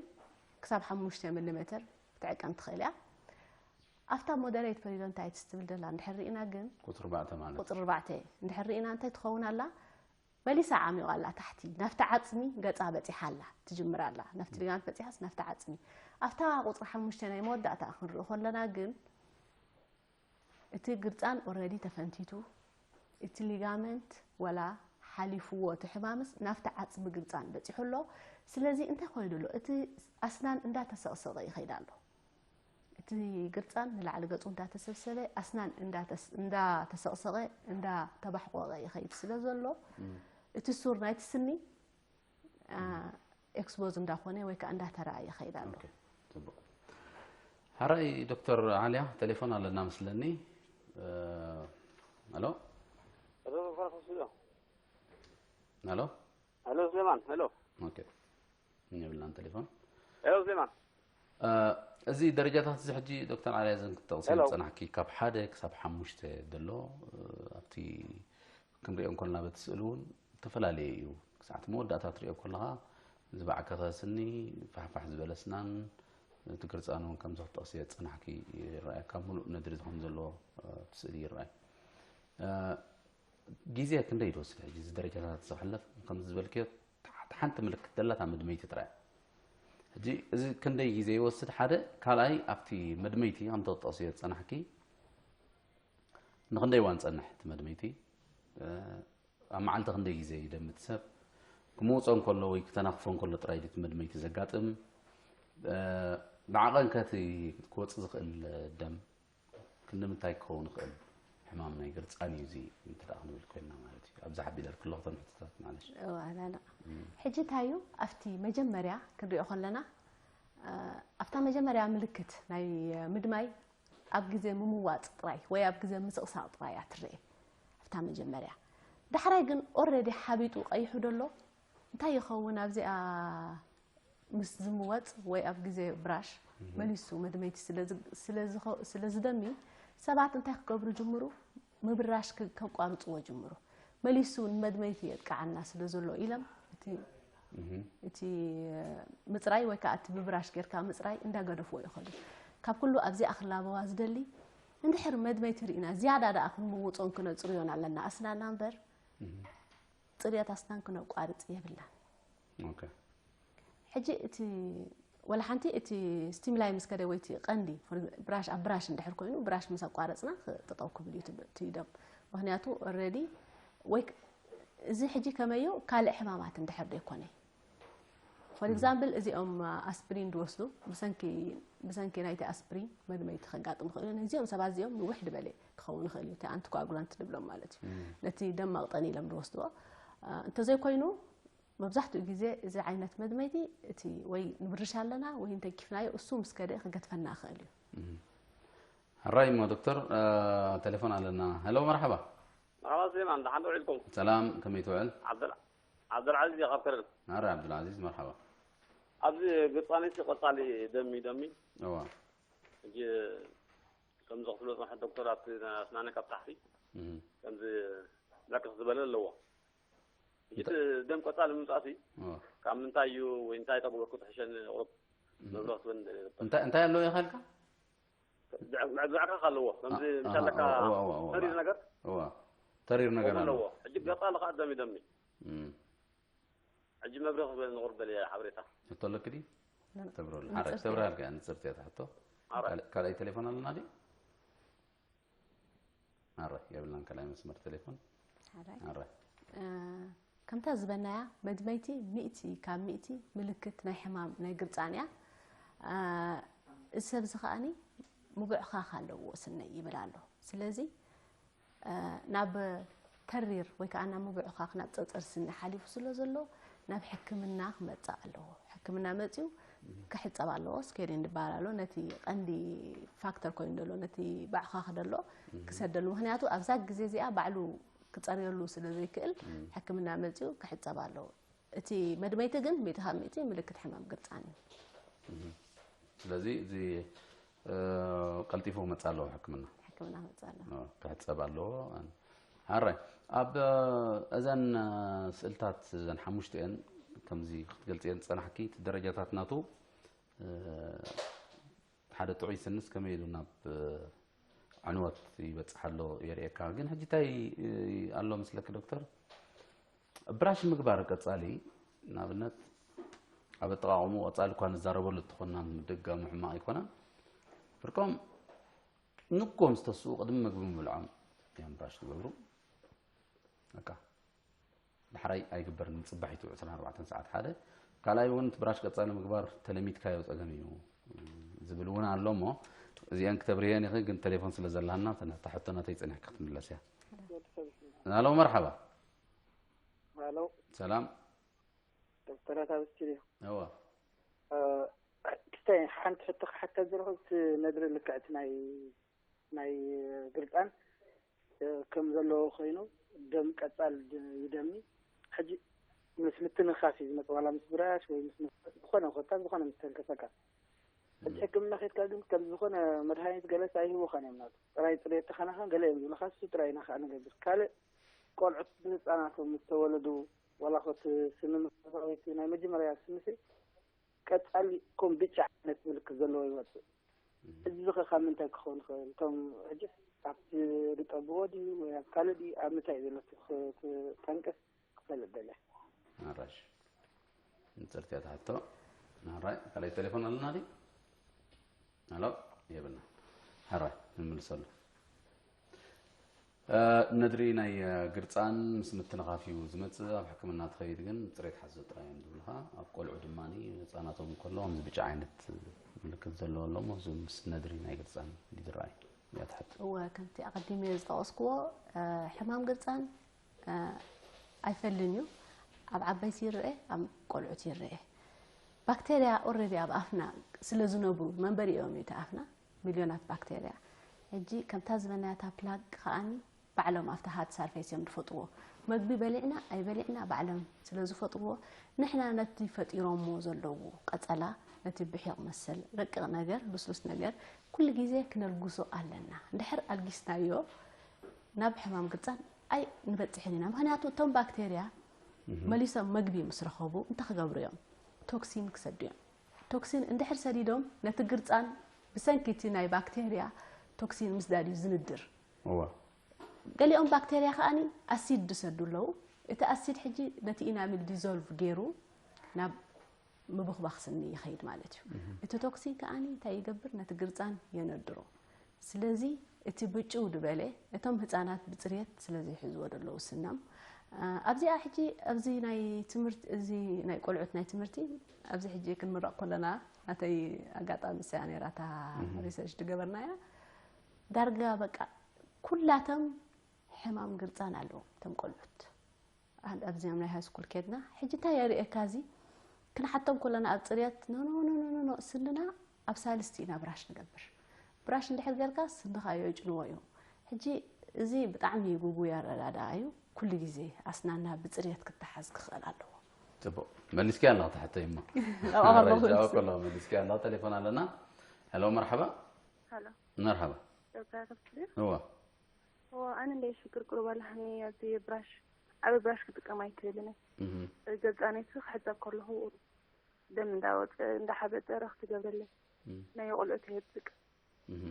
ክሳብ ሓሙሽተ ሚሊ ሜትር ክትዕቀን ትኽእል እያ። ኣብታ ሞደሬት ፐሪዶንታይትስ ትብል ዘላ እንድሕር ርኢና ግን ቁጽሪ ኣርባዕተ ማለት ቁጽሪ ኣርባዕተ እንድሕር ርኢና እንታይ ትኸውን ኣላ? መሊሳ ዓሚቑ ኣላ ታሕቲ፣ ናብቲ ዓጽሚ ገጻ በጺሓ ኣላ፣ ትጅምር ኣላ። ናብቲ ሊጋመንት በጺሓስ ናብቲ ዓጽሚ። ኣብታ ቁጽሪ ሓሙሽተ ናይ መወዳእታ ክንርኢ ከለና ግን እቲ ግርጻን ኦልሬዲ ተፈንቲቱ፣ እቲ ሊጋመንት ወላ ሓሊፍዎ፣ እቲ ሕማምስ ናብቲ ዓጽሚ ግርጻን በጺሑ ኣሎ። ስለዚ እንታይ ኮይኑ ኣሎ? እቲ ኣስናን እንዳተሰቕሰቐ ይኸይድ ኣሎ። እቲ ግርጻን ንላዕሊ ገጹ እንዳተሰብሰበ፣ ኣስናን እንዳተስ-፣ እንዳተሰቕሰቐ፣ እንዳተባሕቆቐ ይኸይድ ስለ ዘሎ፣ እቲ ሱር ናይቲ ስኒ፣ አ፣ ኤክስፖዝ እንዳኾነ ወይ ከዓ እንዳተራእየ ይኸይድ ኣሎ። ኦኬ፣ ጽቡቕ። ሓራይ ዶክተር ዓልያ፣ ቴሌፎን ኣለና መስለኒ። እ፣ ኣሎ? ኣሎ፣ ዶክተር ሓሲሎ። ኣሎ? ኣሎ፣ ስሌማን፣ ኣሎ። ኦኬ። የብልናን ቴሌፎን። ሄሎ፣ ስሌማን። እ፣ እዚ ደረጃታት እዚ ሕጂ ዶክተር ዓልያ ዘን ክትጠቕስዮ ሄሎ። ዝጸናሕኪ ካብ ሓደ ክሳብ ሓሙሽተ ዘሎ፣ እ፣ ኣብቲ ክንሪኦ እንኮልና በቲ ስእሊ እውን ዝተፈላለየ እዩ። ክሳዕ እቲ መወዳእታ ትሪኦ ከለኻ ዝባዕከኸ ስኒ፣ ፋሕፋሕ ዝበለ ስናን፣ እቲ ግርጻን እውን ከምዚ ክትጠቕስዮ ዝጸናሕኪ ይረኣየካ። ሙሉእ ነድሪ ከም ዘለዎ፣ እ፣ እቲ ስእሊ ይረኣይ። እ፣ ግዜ ክንደይ ትወስድ? ሕጂ እዚ ደረጃታት እዚ ክሕለፍ ከምዚ ዝበልክዮ፣ ሓንቲ ምልክት ደላታ መድመይቲ ጥራይ። ሕጂ እዚ ክንደይ ግዜ ይወስድ? ሓደ፣ ካልኣይ፣ ኣብቲ መድመይቲ ከምቲ ክትጠቕስዮ ዝጸናሕኪ፣ ንኽንደይ እዋን ጸንሕ እቲ መድመይቲ? እ፣ ኣብ መዓልቲ ክንደይ ግዜ ይደምት ሰብ? ክመውጾ እንከሎ ወይ ክተናኽፎ እንከሎ ጥራይ ድዩ እቲ መድመይቲ ዘጋጥም? እ፣ ብዓቐን ከ እቲ ክወጽእ ዝኽእል ደም ክንዲ ምንታይ ክኸውን ይኽእል? ሕማም ናይ ግርጻን እዩ እዚ፣ እንተ ደኣ ክንብል ኮይንና ማለት እዩ። ኣብዛ ሓቢለልኪ ኣለኹ እተን ሕቶታት፣ ማለሽ። እዋ፣ ላላ። እም። ሕጂ እንታይ እዩ? ኣብቲ መጀመርያ ክንሪኦ ከለና፣ እ፣ ኣብታ መጀመርያ ምልክት ናይ ምድማይ ኣብ ግዜ ምምዋጽ ጥራይ ወይ ኣብ ግዜ ምስቕሳቕ ጥራይ እያ ትረኤ። ኣብታ መጀመርያ። ዳሕራይ ግን ኦልሬዲ ሓቢጡ ቀይሑ ደሎ፣ እንታይ ይኸውን ኣብዚኣ ምስ ዝምወጽ ወይ ኣብ ግዜ ብራሽ እም። መሊሱ መድመይቲ ስለ ዝ-፣ ስለ ዝኸ-፣ ስለ ዝደሚ፣ ሰባት እንታይ ክገብሩ ጅምሩ? ምብራሽ ክ-፣ ከቋርጽዎ ጅምሩ። መሊሱ ንመድመይቲ የጥቅዓና ስለ ዘሎ ኢሎም፣ እቲ፣ እም። እቲ ምጽራይ ወይ ከዓ እቲ ብብራሽ ጌርካ ምጽራይ እንዳገደፍዎ ይኸዱ። ካብ ኩሉ ኣብዚኣ ክላበዋ ዝደሊ፣ እንድሕር መድመይቲ ርኢና፣ ዝያዳ ደኣ ክንምውጾን ክነጽርዮን ኣለና ኣስናና እምበር፣ እም። ጽርየት ኣስናን ክነቋርጽ የብልናን። ኦኬ። ሕጂ እቲ፣ ወላ ሓንቲ እቲ ስቲሙላይ ምስ ከደ ወይ እቲ ቀንዲ፣ ፎር-፣ ብራሽ፣ ኣብ ብራሽ እንድሕር ኮይኑ፣ ብራሽ ምስ ኣቋረጽና ክ-፣ ጠጠው ክብል እዩ እቲ ብ-፣ እቲ ደም። ምኽንያቱ ኦልሬዲ ወይ ክ-፣ እዚ ሕጂ ከመዮ ካልእ ሕማማት እንድሕር ዘይኮነ። ፎር እም። ኤግዛምፕል እዚኦም ኣስፕሪን ዝወስዱ ብሰንኪ፣ ብሰንኪ ናይቲ ኣስፕሪን መድመይቲ ከጋጥሙ ይኽእሉ። ነዚኦም ሰባት እዚኦም ንውሕ ዝበለ ክኸውን ይኽእል እዩ። እቲ ኣንቲኮኣጉላንት ንብሎም ማለት እዩ። እም። ነቲ ደም መቕጠኒ ኢሎም ዝወስድዎ። እ፣ እንተዘይኮይኑ መብዛሕትኡ ግዜ እዚ ዓይነት መድመይቲ እቲ ወይ ንብርሽ ኣለና ወይ እንተኪፍናዮ እሱ ምስ ከደ ክገድፈና ይኽእል እዩ። እም። ሕራይ እሞ ዶክተር፣ እ፣ ቴሌፎን ኣለና። ሄሎ፣ መርሓባ። መርሓባ ዜማን፣ ደሓን ዶ ውዒልኩም? ሰላም፣ ከመይ ትውዕል? ዓብደል-፣ ዓብደልዓዚዝ እየ ካብ ከረን። ኣረ ዓብደልዓዚዝ፣ መርሓባ። ኣብዚ ገጻኒሲ ቀጻሊ ደሚ፣ ደሚ። እዋ። ሕጂ ከምዚ ክትብሎ ጽናሕቲ ዶክተር ኣብቲ ኣስናነ ካብ ታሕቲ እም። ከምዚ ብዕክኽ ዝበለ ኣለዎ። ሕጂ እንተ- እቲ ደም ቀጻሊ ምምጻእሲ እዋ። ካብ ምንታይ እዩ ወይ እንታይ ተግበርኩ ትሕሸኒ ቁሩብ እም። መብርህ ክትበኒ ደልየ ነበር። እንታይ፣ እንታይ ኣለዎ ኢኻ ኢልካ? ብዕ-፣ ብዕ-፣ ብዕክኽ ኣለዎ። ከምዚ አ-፣ ምሻለካ አ-፣ እዋ፣ እዋ፣ እዋ፣ ተሪር እዋ። ነገር? እዋ። ተሪር ነገር ከምኡ ኣለዎ። ኣለዎ። ሕጂ ገጻሊ ከዓ ደሚ፣ ደሚ። እም። ሕጂ መብርህ ክትበኒ ቁሩብ ደልየ ሓበሬታ። ሕቶ ኣለኪ ድዩ? ለ-፣ ተብረሉ። ንጽርቲ ሓራይ፣ እያ። ተብረሃልካ እያ፣ ንጽርቲ እያ ትሕቶ። ሓራይ። ካልእ፣ ካልኣይ ቴሌፎን ኣለና ድዩ? ኣረ፣ የብልናን ካልኣይ መስመር ቴሌፎን። ሓራይ። ኣረ። እ፣ ከምታ ዝበናያ መድመይቲ ሚእቲ ካብ ሚእቲ ምልክት ናይ ሕማም ናይ ግርጻን እያ። እ፣ እዚ ሰብ እዚ ከኣኒ ምጉዕኻኽ ኣለዎ ስነይ ይብል ኣሎ። ስለዚ፣ እ፣ ናብ ተሪር ወይ ከዓ ናብ ምጉዕኻኽ ናብ ጸጸር ስኒ ሓሊፉ ስለ ዘሎ ናብ ሕክምና ክመጽእ ኣለዎ። ሕክምና መጺኡ ክሕጸብ ኣለዎ። ስኬሊን ዝበሃል ኣሎ። ነቲ ቀንዲ ፋክተር ኮይኑ ዘሎ፣ ነቲ ባዕኻኽ ደሎ እም። ክሰደሉ። ምኽንያቱ ኣብዛ ግዜ እዚኣ ባዕሉ ክጸርየሉ ስለ ዘይክእል እም። ሕክምና መጺኡ ክሕጸብ ኣለዎ። እቲ መድመይቲ ግን ሚእቲ ካብ ሚእቲ ምልክት ሕማም ግርጻን እዩ። እም። ስለዚ እዚ፣ እ፣ ቀልጢፉ ክመጽእ ኣለዎ ሕክምና። ሕክምና ክመጽእ ኣለዎ። እ፣ ክሕጸብ ኣለዎ። ሓራይ። ኣብ፣ እ፣ እዘን፣ እ፣ ስእልታት እዘን ሓሙሽተ እየን ከምዚ ክትገልጽ እየን ዝጸናሕኪ፣ እቲ ደረጃታት ናቱ፣ እ፣ ሓደ ጥዑይ ስንስ ከመይ ኢሉ ናብ፣ እ፣ ዕንወት ይበጽሕ ኣሎ የርእየካ። ግን ሕጂ እንታይ፣ እ፣ ኣሎ መስለኪ ዶክተር? ብራሽ ምግባር ቀጻሊ፣ ንኣብነት ኣብ ኣጠቓቕምኡ ቀጻሊ እኳ ንዛረበሉ እንተኾንና፣ ምድጋሙ ሕማቕ ኣይኮነን። ፍርቆም ንግሆ ምስ ተስኡ ቅድሚ ምግቢ ምብልዖም እዮም ብራሽ ዝገብሩ። በቃ፣ ዳሕራይ ኣይግበርን፣ ንጽባሒቱ ዕስራን ኣርባዕተን ሰዓት ሓደ። ካልኣይ እውን እቲ ብራሽ ቀጻሊ ምግባር ተለሚድካዮ ጸገም እዩ ዝብል እውን ኣሎ እሞ፣ እዚአን ክተብርህየን ኢኺ፣ ግን ቴሌፎን ስለ ዘላና፣ እታ ሕቶ ናተይ ጸኒሕካ ክትምለስ እያ። ኣሎ፣ መርሓባ። ኣሎ። ሰላም። ዶክተራት ኣብ ስቱድዮ። እዋ። እ፣ ክስታይ ሓንቲ ሕቶ ክሓተት ዘለኹ፣ እቲ ነድሪ ልክዕቲ ናይ፣ ናይ ግርጻን፣ እ፣ ከም ዘለዎ ኮይኑ ደም ቀጻል ድ-፣ ይደሚ። ሕጂ ምስ ምትንኻፍ እዩ ዝመጽእ፣ ዋላ ምስ ብራሽ ወይ ምስ ዝኾነ ኮታ፣ ዝኾነ ምስ ተንከፈካ። እቲ ሕክምና ከድካ ግን ከም ዝኾነ መድሃኒት ገለስ ኣይህቡኻን እዮም ናቱ። ጥራይ ጽሬት ተኸናኸን ገለ እዮም ዝብሉኻ፣ እሱ ጥራይ ኢና ከዓ ንገብር። ካልእ ቆልዑት ብህፃናቶም ምስ ተወለዱ ዋላ ኮት ስኒ መሰረታዊት ናይ መጀመርያ ስንሲ ቀጻሊ ከም ብጫ ዓይነት ምልክት ዘለዎ ይመጽእ። እዚ ኸ ካብ ምንታይ ክኸውን ይኽእል? እቶም ሕጂ ኣብቲ ዝጠብዎ ድዩ ወይ ኣብ ካልእ ድዩ ኣብ ምንታይ እዩ ዘሎ እቲ ኽ- እቲ ጠንቅስ ክፈልጥ ደለ። ኣራሽ ንጽርቲ ተሓቶ ናራይ ካልኣይ ቴሌፎን ኣለና ድዩ? ኣሎ የብልና። ሕራይ ንምልሰሉ። ነድሪ ናይ ግርፃን ምስ ምትንኻፍ እዩ ዝመፅእ። ኣብ ሕክምና ትኸይድ ግን ፅሬት ሓዞ ጥራይ እዮም ዝብልኻ። ኣብ ቆልዑ ድማ ህፃናቶም እንከሎ ከምዚ ብጫ ዓይነት ምልክት ዘለዎ ኣለሞ እዚ ምስ ነድሪ ናይ ግርፃን ድዩ ዝረኣይ እያ ትሓቶ። እወ ከምቲ ኣቐዲመ ዝጠቐስክዎ ሕማም ግርፃን ኣይፈልን እዩ። ኣብ ዓበይቲ ይረኤ፣ ኣብ ቆልዑት ይረኤ። ባክቴርያ ኦረዲ ኣብ ኣፍና ስለ ዝነብሩ መንበሪ እዮም እቲ ኣፍና ሚልዮናት ባክቴርያ። ሕጂ ከምታ ዝበናያ እታ ፕላግ ከኣኒ ባዕሎም ኣብቲ ሃርድ ሳርፌስ እዮም ዝፈጥዎ። መግቢ በሊዕና ኣይበሊዕና ባዕሎም ስለ ዝፈጥርዎ ንሕና ነቲ ፈጢሮሞ ዘለዉ ቀጸላ ነቲ ብሒቕ መሰል ረቂቕ ነገር ልስሉስ ነገር ኩሉ ግዜ ክነልግሶ ኣለና። እንድሕር ኣልጊስናዮ ናብ ሕማም ግርጻን ኣይ ንበጽሕን ኢና። ምክንያቱ እቶም ባክቴርያ መሊሶም መግቢ ምስ ረኸቡ እንታይ ክገብሩ እዮም? ቶክሲን ክሰዱ እዮም። ቶክሲን እንድሕር ሰዲዶም ነቲ ግርጻን ብሰንኪ እቲ ናይ ባክቴርያ ቶክሲን ምስዳድ እዩ ዝንድር። እዋ ገሊኦም ባክቴርያ ከኣኒ ኣሲድ ዝሰዱ ኣለዉ። እቲ ኣሲድ ሕጂ ነቲ ኢናሚል ዲዞልቭ ገይሩ ናብ ምብኽባኽ ስኒ ይኸይድ ማለት እዩ። እቲ ቶክሲን ከኣኒ እንታይ ይገብር? ነቲ ግርጻን የነድሮ። ስለዚ እቲ ብጭው ዝበለ እቶም ህፃናት ብፅርየት ስለ ዘይሕዝዎ ዘለዉ ስናም ኣብዚኣ ሕጂ ኣብዚ ናይ ትምህርቲ እዚ ናይ ቆልዑት ናይ ትምህርቲ ኣብዚ ሕጂ ክንምረቕ ከለና ናተይ ኣጋጣሚ ሰያ ነራታ ሪሰርች ዝገበርናያ ዳርጋ በቃ ኩላቶም ሕማም ግርፃን ኣለዎም እቶም ቆልዑት ኣብዚኦም ናይ ሃይስኩል ኬድና ሕጂ እንታይ የርእየካ እዚ ክንሓቶም ከለና ኣብ ፅርየት ኖኖኖኖኖ ስንና ኣብ ሳልስቲ ኢና ብራሽ ንገብር ብራሽ እንድሕር ገርካ ስንኻ የጭንዎ እዩ ሕጂ እዚ ብጣዕሚ ጉጉይ ኣረዳድኣ እዩ ኩሉ ግዜ ኣስናና ብፅርየት ክተሓዝ ክኽእል ኣለዎ ፅቡቅ መሊስኪያ ኣለኻ ትሕተይ እሞ ኣቐረብኩ መረጃ ከሎ መሊስኪያ ኣለኻ ቴሌፎን ኣለና ሄሎ መርሓባ ሄሎ መርሓባ ዶክተር ከፍትልዩ እዋ እዋ ኣነ እንደ ሽግር ቁሩብ ኣለሃኒ ኣብዚ ብራሽ ዓቢ ብራሽ ክጥቀም ኣይክእልን እየ ገጻነይቱ ክሕጸብ ከለኹ ደም እንዳወጸ እንዳሓበጠ ረኽቲ ገብረለይ ናይ ቆልዑ ተየብቅ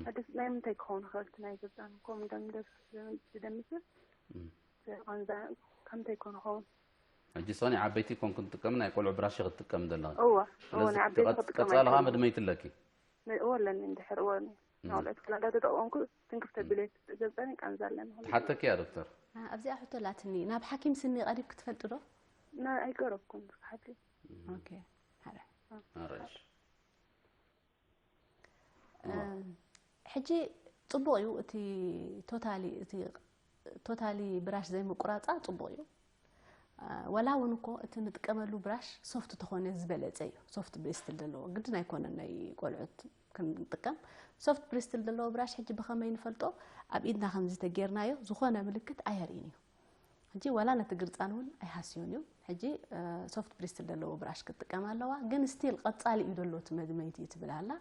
ኣደስ ናይ ምንታይ ክኸውን ይኽእል እቲ ናይ ገጻን ከም ደም ደስ ዝደምስ ቃንዛ ከምንታይ ኮን ይኸውን ሕጂ ሶኒ ዓበይቲ ኮን ክንጥቀም ናይ ቆልዑ ብራሽ ክትጥቀም ዘለኻ እዋ እዋ ናይ ዓበይቲ ክጥቀም ቀጻልኻ ኣይክእልን መድመይቲ ኣለኪ እዋ ኣለኒ እንድሕር እዋ ኣለኒ ናውለት ክላ እንዳተጠቀምኩ ትንክፍ ተቢለ ገጸኒ ቃንዛ ኣለኒ ትሓተኪ እያ ዶክተር ኣብዚኣ ሕቶ ላትኒ ናብ ሓኪም ስኒ ቀሪብ ክትፈልጡ ዶ ኣይቀረብኩን ሓኪም ኦኬ ሓደ ኣረሽ ሕጂ ጽቡቕ እዩ እቲ ቶታሊ እቲ ቶታሊ ብራሽ ዘይምቁራጻ ጽቡቕ እዩ። ወላ እውን እኮ እቲ ንጥቀመሉ ብራሽ ሶፍት ተኾነ ዝበለጸ እዩ። ሶፍት ብሪስትል ዘለዎ ግድን ኣይኮነን ናይ ቆልዑት ክንጥቀም። ሶፍት ብሪስትል ዘለዎ ብራሽ ሕጂ ብኸመይ ንፈልጦ? ኣብ ኢድና ከምዚ ተጌርናዮ ዝኾነ ምልክት ኣየርእን እዩ። ሕጂ ዋላ ነቲ ግርጻን እውን ኣይሃስዮን እዩ። ሕጂ ሶፍት ብሪስትል ዘለዎ ብራሽ ክትጥቀም ኣለዋ፣ ግን ስቲል ቀጻሊ እዩ ዘሎ እቲ መድመይቲ ትብል ኣላ።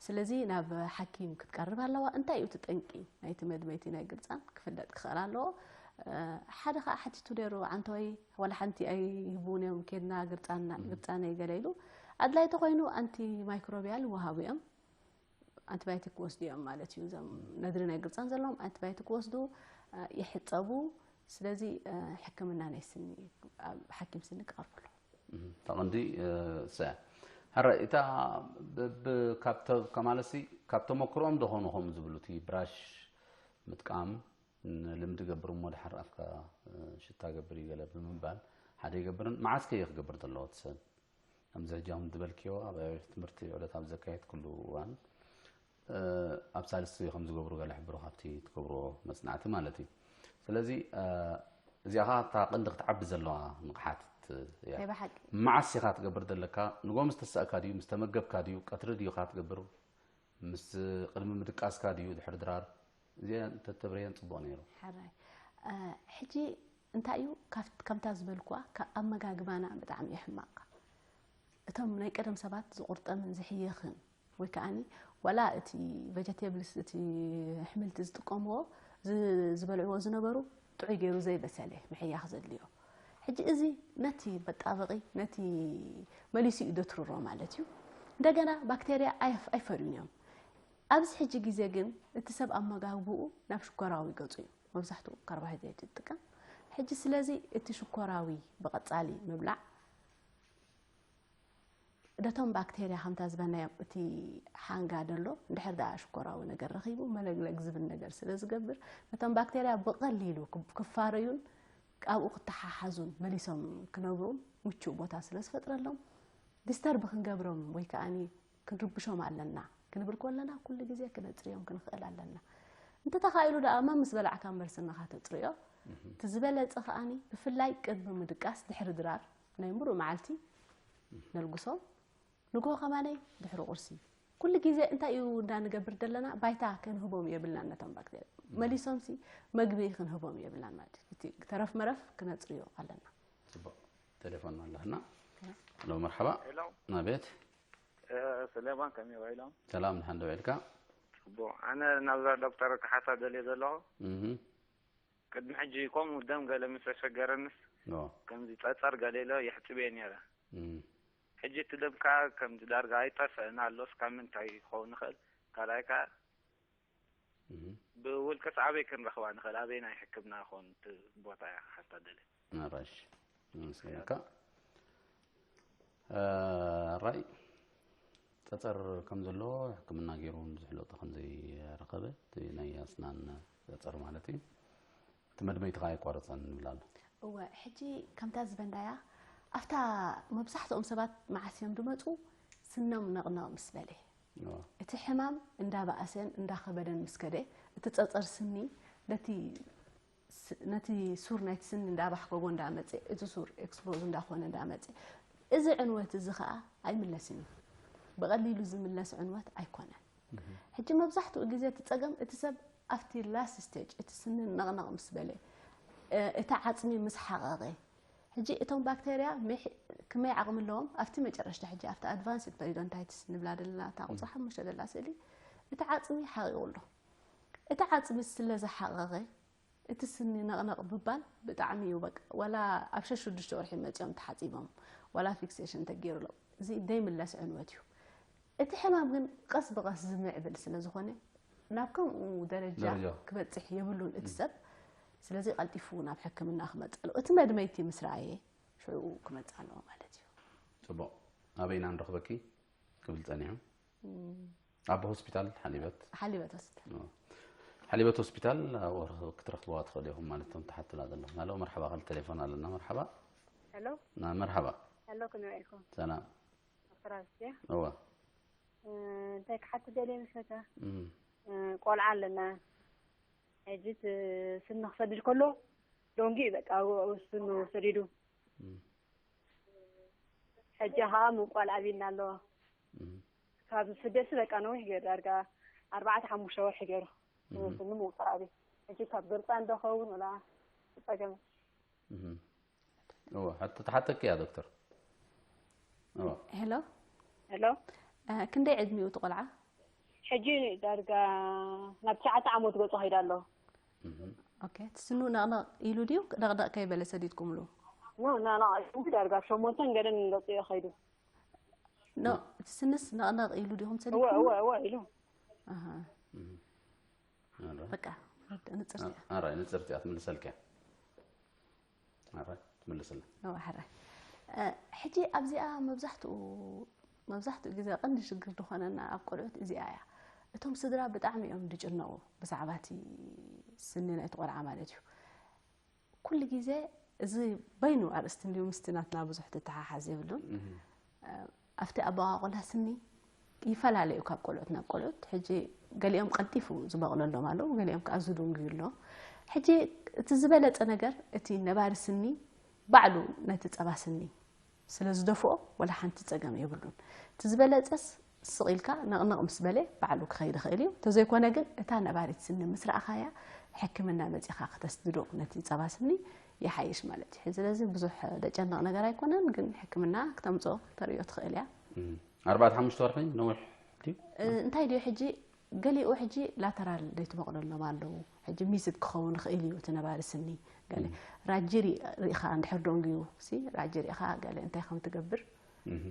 ስለዚ ናብ ሓኪም ክትቀርብ ኣለዋ። እንታይ እዩ እቲ ጠንቂ ናይቲ መድመይቲ ናይ ግርጻን ክፍለጥ ክኽእል ኣለዎ። ሓደ ከዓ ሓቲቱ ነይሩ ዓንተወይ ዋላ ሓንቲ ኣይህቡን እዮም ኬድና ግርጻና ግርጻነይ ገለ ኢሉ ኣድላይ ተኮይኑ ኣንቲ ማይክሮቢያል ይወሃቡ እዮም። ኣንቲባዮቲክ ክወስዱ እዮም ማለት እዩ። እዞም ነድሪ ናይ ግርጻን ዘለዎም ኣንቲባዮቲክ ክወስዱ ይሕጸቡ። ስለዚ ሕክምና ናይ ስኒ ኣብ ሓኪም ስኒ ክቐርቡ ኣለዎም። እታ ቀንዲ እሳ እያ። ሕራይ እታ ከማለሲ ካብ ተመክሮኦም ዶ ኾኑ ከምኡ ዝብሉ እቲ ብራሽ ምጥቃም ልምዲ ገብር እሞ ድሓር ኣፍካ ሽታ ገብር እዩ ገለ ብምባል ሓደ ይገብርን መዓስ ከ ክገብር ዘለዎ እቲ ሰብ ከምዚ ሕጂ ከም ዝበልክዮ ኣብ ኣብያተ ትምህርቲ ዑደት ኣብ ዘካየድክሉ እዋን ኣብ ሳልስቲ ከም ዝገብሩ ገለ ሕብሩ ካብቲ ትገብርዎ መጽናዕቲ ማለት እዩ። ስለዚ እዚኣ ኸዓ እታ ቀንዲ ክትዓቢ ዘለዋ ንቕሓት እያ። ናይ ብሓቂ። መዓስ ኢኻ ትገብር ዘለካ? ንጎ ምስ ተሳእካ ድዩ? ምስ ተመገብካ ድዩ? ቀትሪ ድዩ ኸዓ ትገብር? ምስ ቅድሚ ምድቃስካ ድዩ ድሕሪ ድራር? እዚአን እንተተብርየን ጽቡቕ ነይሩ። ሕራይ ሕጂ እንታይ እዩ ካብት- ከምታ ዝበልኩዋ ካብ ኣመጋግባና ብጣዕሚ እዩ ሕማቕ። እቶም ናይ ቀደም ሰባት ዝቑርጠምን ዝሕየኽን ወይ ከዓኒ ዋላ እቲ ቨጀቴብልስ፣ እቲ ኣሕምልቲ ዝጥቀምዎ፣ ዝ-፣ ዝበልዕዎ ዝነበሩ ጥዑይ ገይሩ ዘይበሰለ ምሕያኽ ዘድልዮ። ሕጂ እዚ ነቲ መጣበቒ፣ ነቲ መሊሱ እዩ ደትርሮ ማለት እዩ። እንደገና ባክቴርያ ኣይፍ-፣ ኣይፈርዩን እዮም። ኣብዚ ሕጂ ግዜ ግን እቲ ሰብ ኣመጋግብኡ ናብ ሽኮራዊ ገጹ እዩ መብዛሕትኡ ካርቦሃይድሬት ዝጥቀም። ሕጂ ስለዚ እቲ ሽኮራዊ ብቐጻሊ ምብላዕ ነቶም ባክቴርያ ከምታ ዝበናዮም እቲ ሓንጋ ደሎ እንድሕር ደኣ ሽኮራዊ ነገር ረኺቡ መለግለግ ዝብል ነገር ስለ ዝገብር ነቶም ባክቴርያ ብቐሊሉ ክብ-፣ ክፋረዩን ኣብኡ ክተሓሓዙን መሊሶም ክነብሩን ምቹእ ቦታ ስለ ዝፈጥረሎም ዲስተርብ ክንገብሮም ወይ ከዓኒ ክንርብሾም ኣለና ክንብል ከለና ኩሉ ግዜ ክነጽርዮም ክንኽእል ኣለና። እንተተኻኢሉ ደኣ መም ምስ በላዕካ እምበር ስንኻ ተጽርዮ እቲ ዝበለጸ ከዓኒ ብፍላይ ቅድሚ ምድቃስ ድሕሪ ድራር ናይ ምሉእ መዓልቲ ነልግሶም ንግሆ ከማነይ ድሕሪ ቁርሲ ኩሉ ግዜ እንታይ እዩ እንዳንገብር ዘለና ባይታ ክንህቦም የብልናን ነቶም ባክቴርያ መሊሶምሲ መግቢ ክንህቦም የብልናን ማለት እዩ እቲ ተረፍ መረፍ ክነፅርዮ ኣለና። ፅቡቅ ቴሌፎን ኣለና። ሎ መርሓባ። ሄሎ ናቤት። እ፣ ስሌማን ከመይ ውዒሎም? ሰላም ድሓን ዶ ውዒልካ? ጽቡቅ። ኣነ ናብዛ ዶክተር ክሓታ ደልየ ዘለኹ እህ ቅድሚ ሕጂ ከምኡ ደም ገለ ምስ ተሸገረንስ ኖ ከምዚ ጸጸር ገለ ኢለ የሕጽብ እየ ነይረ። እህ ሕጂ እቲ ደምካ ከምዚ ዳርጋ ኣይጠፍእን ኣሎ። እስካብ ምንታይ ክኸውን ንኽእል? ካልኣይ ከኣ እህ ብውልቅስ ኣበይ ክንረኽባ ንኽእል? ኣበይ ናይ ሕክምና ክኸውን እቲ ቦታ እያ ክሓታ ደልየ። ናራሽ መስገነካ ራይ ጸጸር ከም ዘለዎ ሕክምና ገይሩ ብዙሕ ለውጢ ከም ዘይረኸበ እቲ ናይ ኣስናን ጸጸር ማለት እዩ። እቲ መድመይቲ ከዓ ኣይቋረጸን ንብል ኣሎ። እወ ሕጂ ከምታ ዝበልናያ ኣብታ መብዛሕትኦም ሰባት መዓስ እዮም ድመፁ ስኖም ነቕነቕ ምስ በለ እወ። እቲ ሕማም እንዳበኣሰን እንዳኸበደን ምስ ከደ እቲ ጸጸር ስኒ ነቲ ስ- ነቲ ሱር ናይቲ ስኒ እንዳባሕከቦ እንዳመፀ እቲ ሱር ኤክስፖዝ እንዳኾነ እንዳመፀ እዚ ዕንወት እዚ ከዓ ኣይምለስን እዩ። ብቐሊሉ ዝምለስ ዕንወት ኣይኮነን። ሕጂ መብዛሕትኡ ግዜ እቲ ጸገም እቲ ሰብ ኣብቲ ላስት ስቴጅ እቲ ስኒ ነቕነቕ ምስ በለ እ፣ እቲ ዓፅሚ ምስ ሓቐቐ ሕጂ እቶም ባክተርያ ምሕ- ክመይ ዓቕሚ ኣለዎም ኣብቲ መጨረሽታ ሕጂ ኣብቲ ኣድቫንስድ ፐሪዶንታይትስ ንብላ ዘለና እታ ቁፅሪ ሓሙሽተ ዘላ ስእሊ እቲ ዓፅሚ ሓቒቑ ኣሎ። እቲ ዓፅሚ ስለ ዝሓቐቐ እቲ ስኒ ነቕነቕ ምባል ብጣዕሚ እዩ በቃ ዋላ ኣብ ሸሽ ሽዱሽተ ወርሒ መፂኦም ተሓፂቦም ዋላ ፊክሴሽን ተገይሩሎም እዚ ደይምለስ ዕንወት እዩ። እቲ ሕማም ግን ቀስ ብቐስ ዝምዕብል ስለ ዝኾነ ናብ ከምኡ ደረጃ ደረጃ። ክበፅሕ የብሉን እቲ ሰብ። ስለዚ ቀልጢፉ ናብ ሕክምና ክመፅእ ኣለዎ። እቲ መድመይቲ ምስ ረኣየ ሽዑ ክመፅእ ኣለዎ ማለት እዩ። ፅቡቕ ኣበይና ንረኽበኪ ክብል ፀኒሑ ኣብ ሆስፒታል ሓሊበት ሓሊበት ሆስፒታል ሓሊበት ሆስፒታል ኣብኡ ክትረኽብዋ ትኽእሉ ኢኹም ማለት እቶም ትሓትላ ዘለኹም ኣሎ መርሓባ ክል ቴሌፎን ኣለና መርሓባ ሄሎ ና መርሓባ ሄሎ ከመይ ውዒልኩም ሰላም ኣፍራስ ድያ እወ እንታይ ክሓትት ደልየ መስለካ እም፣ ቆልዓ ኣለና ሕጂ እቲ ስኒ ክሰድድ ከሎ ዶንጊ እዩ በቃ ስኑ ሰዲዱ እም፣ ሕጂ ከዓ ምንቋል ኣብልና ኣለዎ እም፣ ካብ ስደሲ በቃ ነዊሕ ገይሩ ዳርጋ ኣርባዕተ ሓሙሽተ ወርሒ ገይሩ እም፣ ስኒ ምንቋል ኣብዩ ሕጂ ካብ ገርፃ እንደኸውን ወላ ፀገም እም። እወ ሕቶ ተሓተኪ እያ ዶክተር እወ ሄሎ ሄሎ እ፣ ክንደይ ዕድሚኡ እቲ ቆልዓ? ሕጂ ዳርጋ ናብ ትሽዓተ ዓመት ገፁ ከይዳ ኣሎ እም፣ ኦኬ እቲ ስኑ ነቕነቕ ኢሉ ድዩ ነቕነቕ ከይበለ ሰዲድኩምሉ? ኖ ናና ዳርጋ ሸሞንተን ገለን ገፁ እዩ ከይዱ ኖ እቲ ስንስ ነቕነቕ ኢሉ ዲኹም እወ ሰዲድኩም? እወ እወ ኢሉ ኣሃ እም። ኣረ፣ በቃ ንጽር ኣረ፣ ንጽርቲ እያ ትምልሰልኪ እያ። ኣረ፣ ትምልስልና። እወ ሕራይ እ፣ ሕጂ ኣብዚኣ መብዛሕትኡ መብዛሕትኡ ግዜ ቀንዲ ሽግር ዝኾነና ኣብ ቆልዑት እዚኣ እያ። እቶም ስድራ ብጣዕሚ እዮም ድጭነቑ ብዛዕባ እቲ ስኒ ናይቲ ቆልዓ ማለት እዩ። ኩሉ ግዜ እዚ በይኑ ኣርእስቲ እንድዩ ምስቲ ናትና ብዙሕ ትተሓሓዝ የብሉን። ኣብቲ ኣበቋቑላ ስኒ ይፈላለ እዩ ካብ ቆልዑት ናብ ቆልዑት። ሕጂ ገሊኦም ቀልጢፉ ዝበቕለሎም ኣለዉ፣ ገሊኦም ከዓ ዝድንጉዩ ኣለዉ። ሕጂ እቲ ዝበለጸ ነገር እቲ ነባሪ ስኒ ባዕሉ ነቲ ጸባ ስኒ ስለ ዝደፍኦ ወላ ሓንቲ ጸገም የብሉን። እቲ ዝበለጸስ ስቕ ኢልካ ነቕነቕ ምስ በለ ባዕሉ ክኸይድ ይኽእል እዩ። እንተዘይኮነ ግን እታ ነባሪት ስኒ ምስ ረኣኻያ ሕክምና መጺኻ ክተስድዶ ነቲ ጸባ ስኒ ይሓይሽ ማለት እዩ። ስለዚ ብዙሕ ደጨንቕ ነገር ኣይኮነን፣ ግን ሕክምና ክተምጽኦ ክተርእዮ ትኽእል እያ። ኣርባዕተ ሓሙሽተ ወርሒ ነዊሕ ድዩ? እ፣ እንታይ ድዩ ሕጂ፣ ገሊኡ ሕጂ ላተራል ዘይትመቕደሎም ኣለዉ። ሕጂ ሚስድ ክኸውን ይኽእል እዩ እቲ ነባሪ ስኒ። ገለ ራጂ ሪ-፣ ሪኢኻ እንድሕር ደንጉዩ ሲ፣ ራጂ ሪኢኻ ገለ እንታይ ከም ትገብር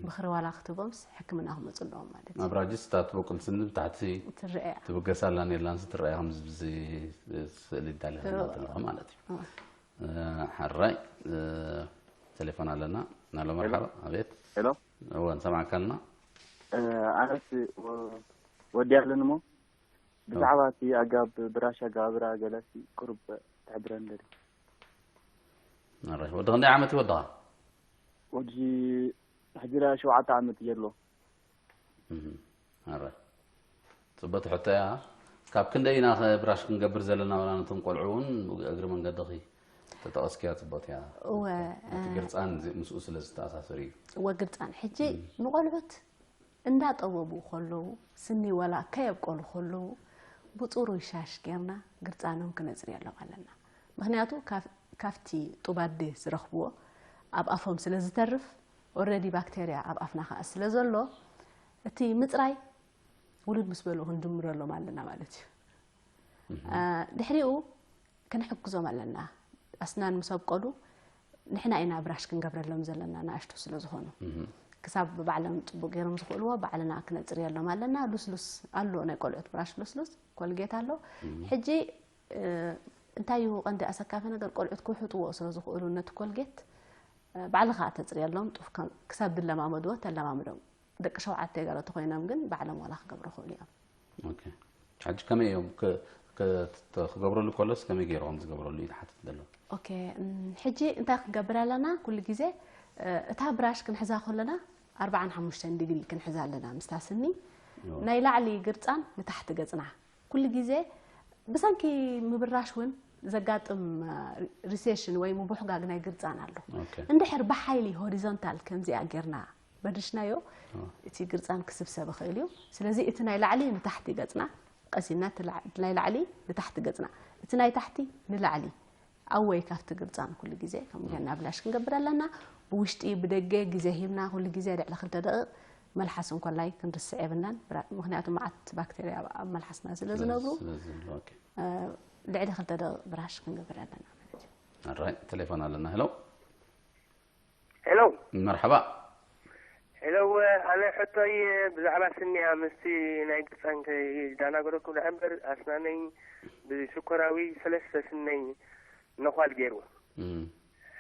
ምኽሪ ዋላ ክትህቦምስ ሕክምና ክመፁ ኣለዎም ማለት እዩ። ኣብ ራጅስ እታ ትበቁል ስኒ ብታሕቲ ትረአ እያ። ትብገስ ኣላን የላን ትረአ ከምዚ ብዚ ስእሊ ይዳለና ትረአ። ዘለኹ ማለት እዩ። እ፣ ሕራይ፣ እ፣ ቴሌፎን ኣለና። ናሎ መርሓባ። ኣቤት። ሄሎ። እወ፣ ንሰማዕካ ኣለና። እ፣ ኣነስ ወ-፣ ወዲ ኣለኒ እሞ ብዛዕባ እቲ ኣጋብ ብራሽ ኣጋባብራ ገለሲ ቁሩብ ትሕብረን ደሊ። ሕራይ። ወዲ ክንደይ ዓመት እዩ ወድኻ? ወዲ ሕጂ ሸውዓተ ዓመት እዩ ዘሎ። እህ፣ ኣረ። ጽቡቅ ሕቶ እያ። ካብ ክንደይ ኢና ከ ብራሽ ክንገብር ዘለና ዋላ ነቶም ቆልዑ እውን እግሪ መንገድኺ ተጠቐስክያ ጽቡቅ እያ። እወ፣ ነቲ እ፣ ግርጻን ዚ-፣ ምስኡ ስለ ዝተኣሳሰር እዩ። እወ፣ ግርጻን። ሕጂ እም። ንቆልዑት እንዳጠበቡ ከለዉ፣ ስኒ ዋላ ከየብቆሉ ከለዉ፣ ብጽሩይ ሻሽ ጌርና ግርጻኖም ክነጽርየሎም ኣለና። ምኽንያቱ ካብ-፣ ካብቲ ጡብ ኣደ ዝረኽብዎ ኣብ ኣፎም ስለ ዝተርፍ፣ ኦልሬዲ ባክቴርያ ኣብ ኣፍና ከኣ ስለ ዘሎ፣ እቲ ምጽራይ ውሉድ ምስ በልኡ ክንድምረሎም ኣለና ማለት እዩ። እህ። አ፣ ድሕሪኡ ክንሕግዞም ኣለና። ኣስናን ምስ ኣብቀሉ ንሕና ኢና ብራሽ ክንገብረሎም ዘለና ንኣሽቱ ስለ ዝኾኑ። እህ። ክሳብ ባዕሎም ጽቡቅ ገይሮም ዝኽእልዎ ባዕልና ክነጽርየሎም ኣለና። ሉስሉስ ኣሎ፣ ናይ ቆልዑት ብራሽ ሉስሉስ፣ ኮልጌት ኣሎ። እህ። ሕጂ፣ እ፣ እንታይ እዩ ቀንዲ ኣሰካፊ ነገር፣ ቆልዑት ክውሕጥዎ ስለ ዝኽእሉ ነቲ ኮልጌት፣ እ፣ ባዕልኻ ተጽርየሎም፣ ጡፍ ከ-፣ ክሳብ ዝለማመድዎ ተለማምዶም። ደቂ ሸውዓተ ገለ ተኾይኖም ግን ባዕሎም ዋላ ክገብሩ ይኽእሉ እዮም። ኦኬ። ሕጂ ከመይ እዮም ክ-፣ ክ-፣ ት-፣ ክገብረሉ ከሎስ ከመይ ገይሮም ዝገብረሉ እዩ ዝሓትት ዘሎ? ኦኬ፣ እም፣ ሕጂ እንታይ ክንገብር ኣለና? ኩሉ ግዜ፣ እ፣ እታ ብራሽ ክንሕዛ ከለና ኣርባዓን ሓሙሽተን ዲግሪ ክንሕዛ ኣለና ምስታ ስኒ። እዎ። ናይ ላዕሊ ግርጻን ንታሕቲ ገጽና። ኩሉ ግዜ ብሰንኪ ምብራሽ እውን ዘጋጥም፣ እ፣ ሪ-፣ ሪሴሽን ወይ ምቡሕጋግ ናይ ግርጻን ኣሎ። ኦኬ። እንድሕር ብሓይሊ ሆሪዞንታል ከምዚኣ ጌርና በድሽናዮ፣ እ። እቲ ግርጻን ክስብሰብ ይኽእል እዩ። ስለዚ እቲ ናይ ላዕሊ ንታሕቲ ገጽና፣ ቀሲና እቲ ላ-፣ ናይ ላዕሊ ንታሕቲ ገጽና፣ እቲ ናይ ታሕቲ ንላዕሊ፣ ኣወይ ካብቲ ግርጻን ኩሉ ግዜ፣ ከምኡ ጌርና ብላሽ ክንገብር ኣለና። ብውሽጢ ብደገ ግዜ ሂብና ኩሉ ግዜ ልዕሊ ክልተ ደቂቕ መልሓስ እንኮላይ ክንርስዕ የብልናን። ብራ-፣ ምኽንያቱ መዓት ባክቴርያ ኣብ፣ ኣብ መልሓስና ስለ ዝነብሩ፣ ስለ ዝህሉ፣ ኦኬ። እ፣ ልዕሊ ክልተ ደቂቕ ብራሽ ክንገብር ኣለና ማለት እዩ። ኣራይ፣ ቴሌፎን ኣለና። ሄሎ። ሄሎ። መርሓባ። ሄሎ፣ ኣነ ሕቶይ ብዛዕባ ስኒ እያ፣ ምስቲ ናይ ግርጻን ከይዳናገረኩ ደኣ እምበር፣ ኣስናነይ ብሽኮራዊ ሰለስተ ስነይ ነዃል ገይሩ። እም።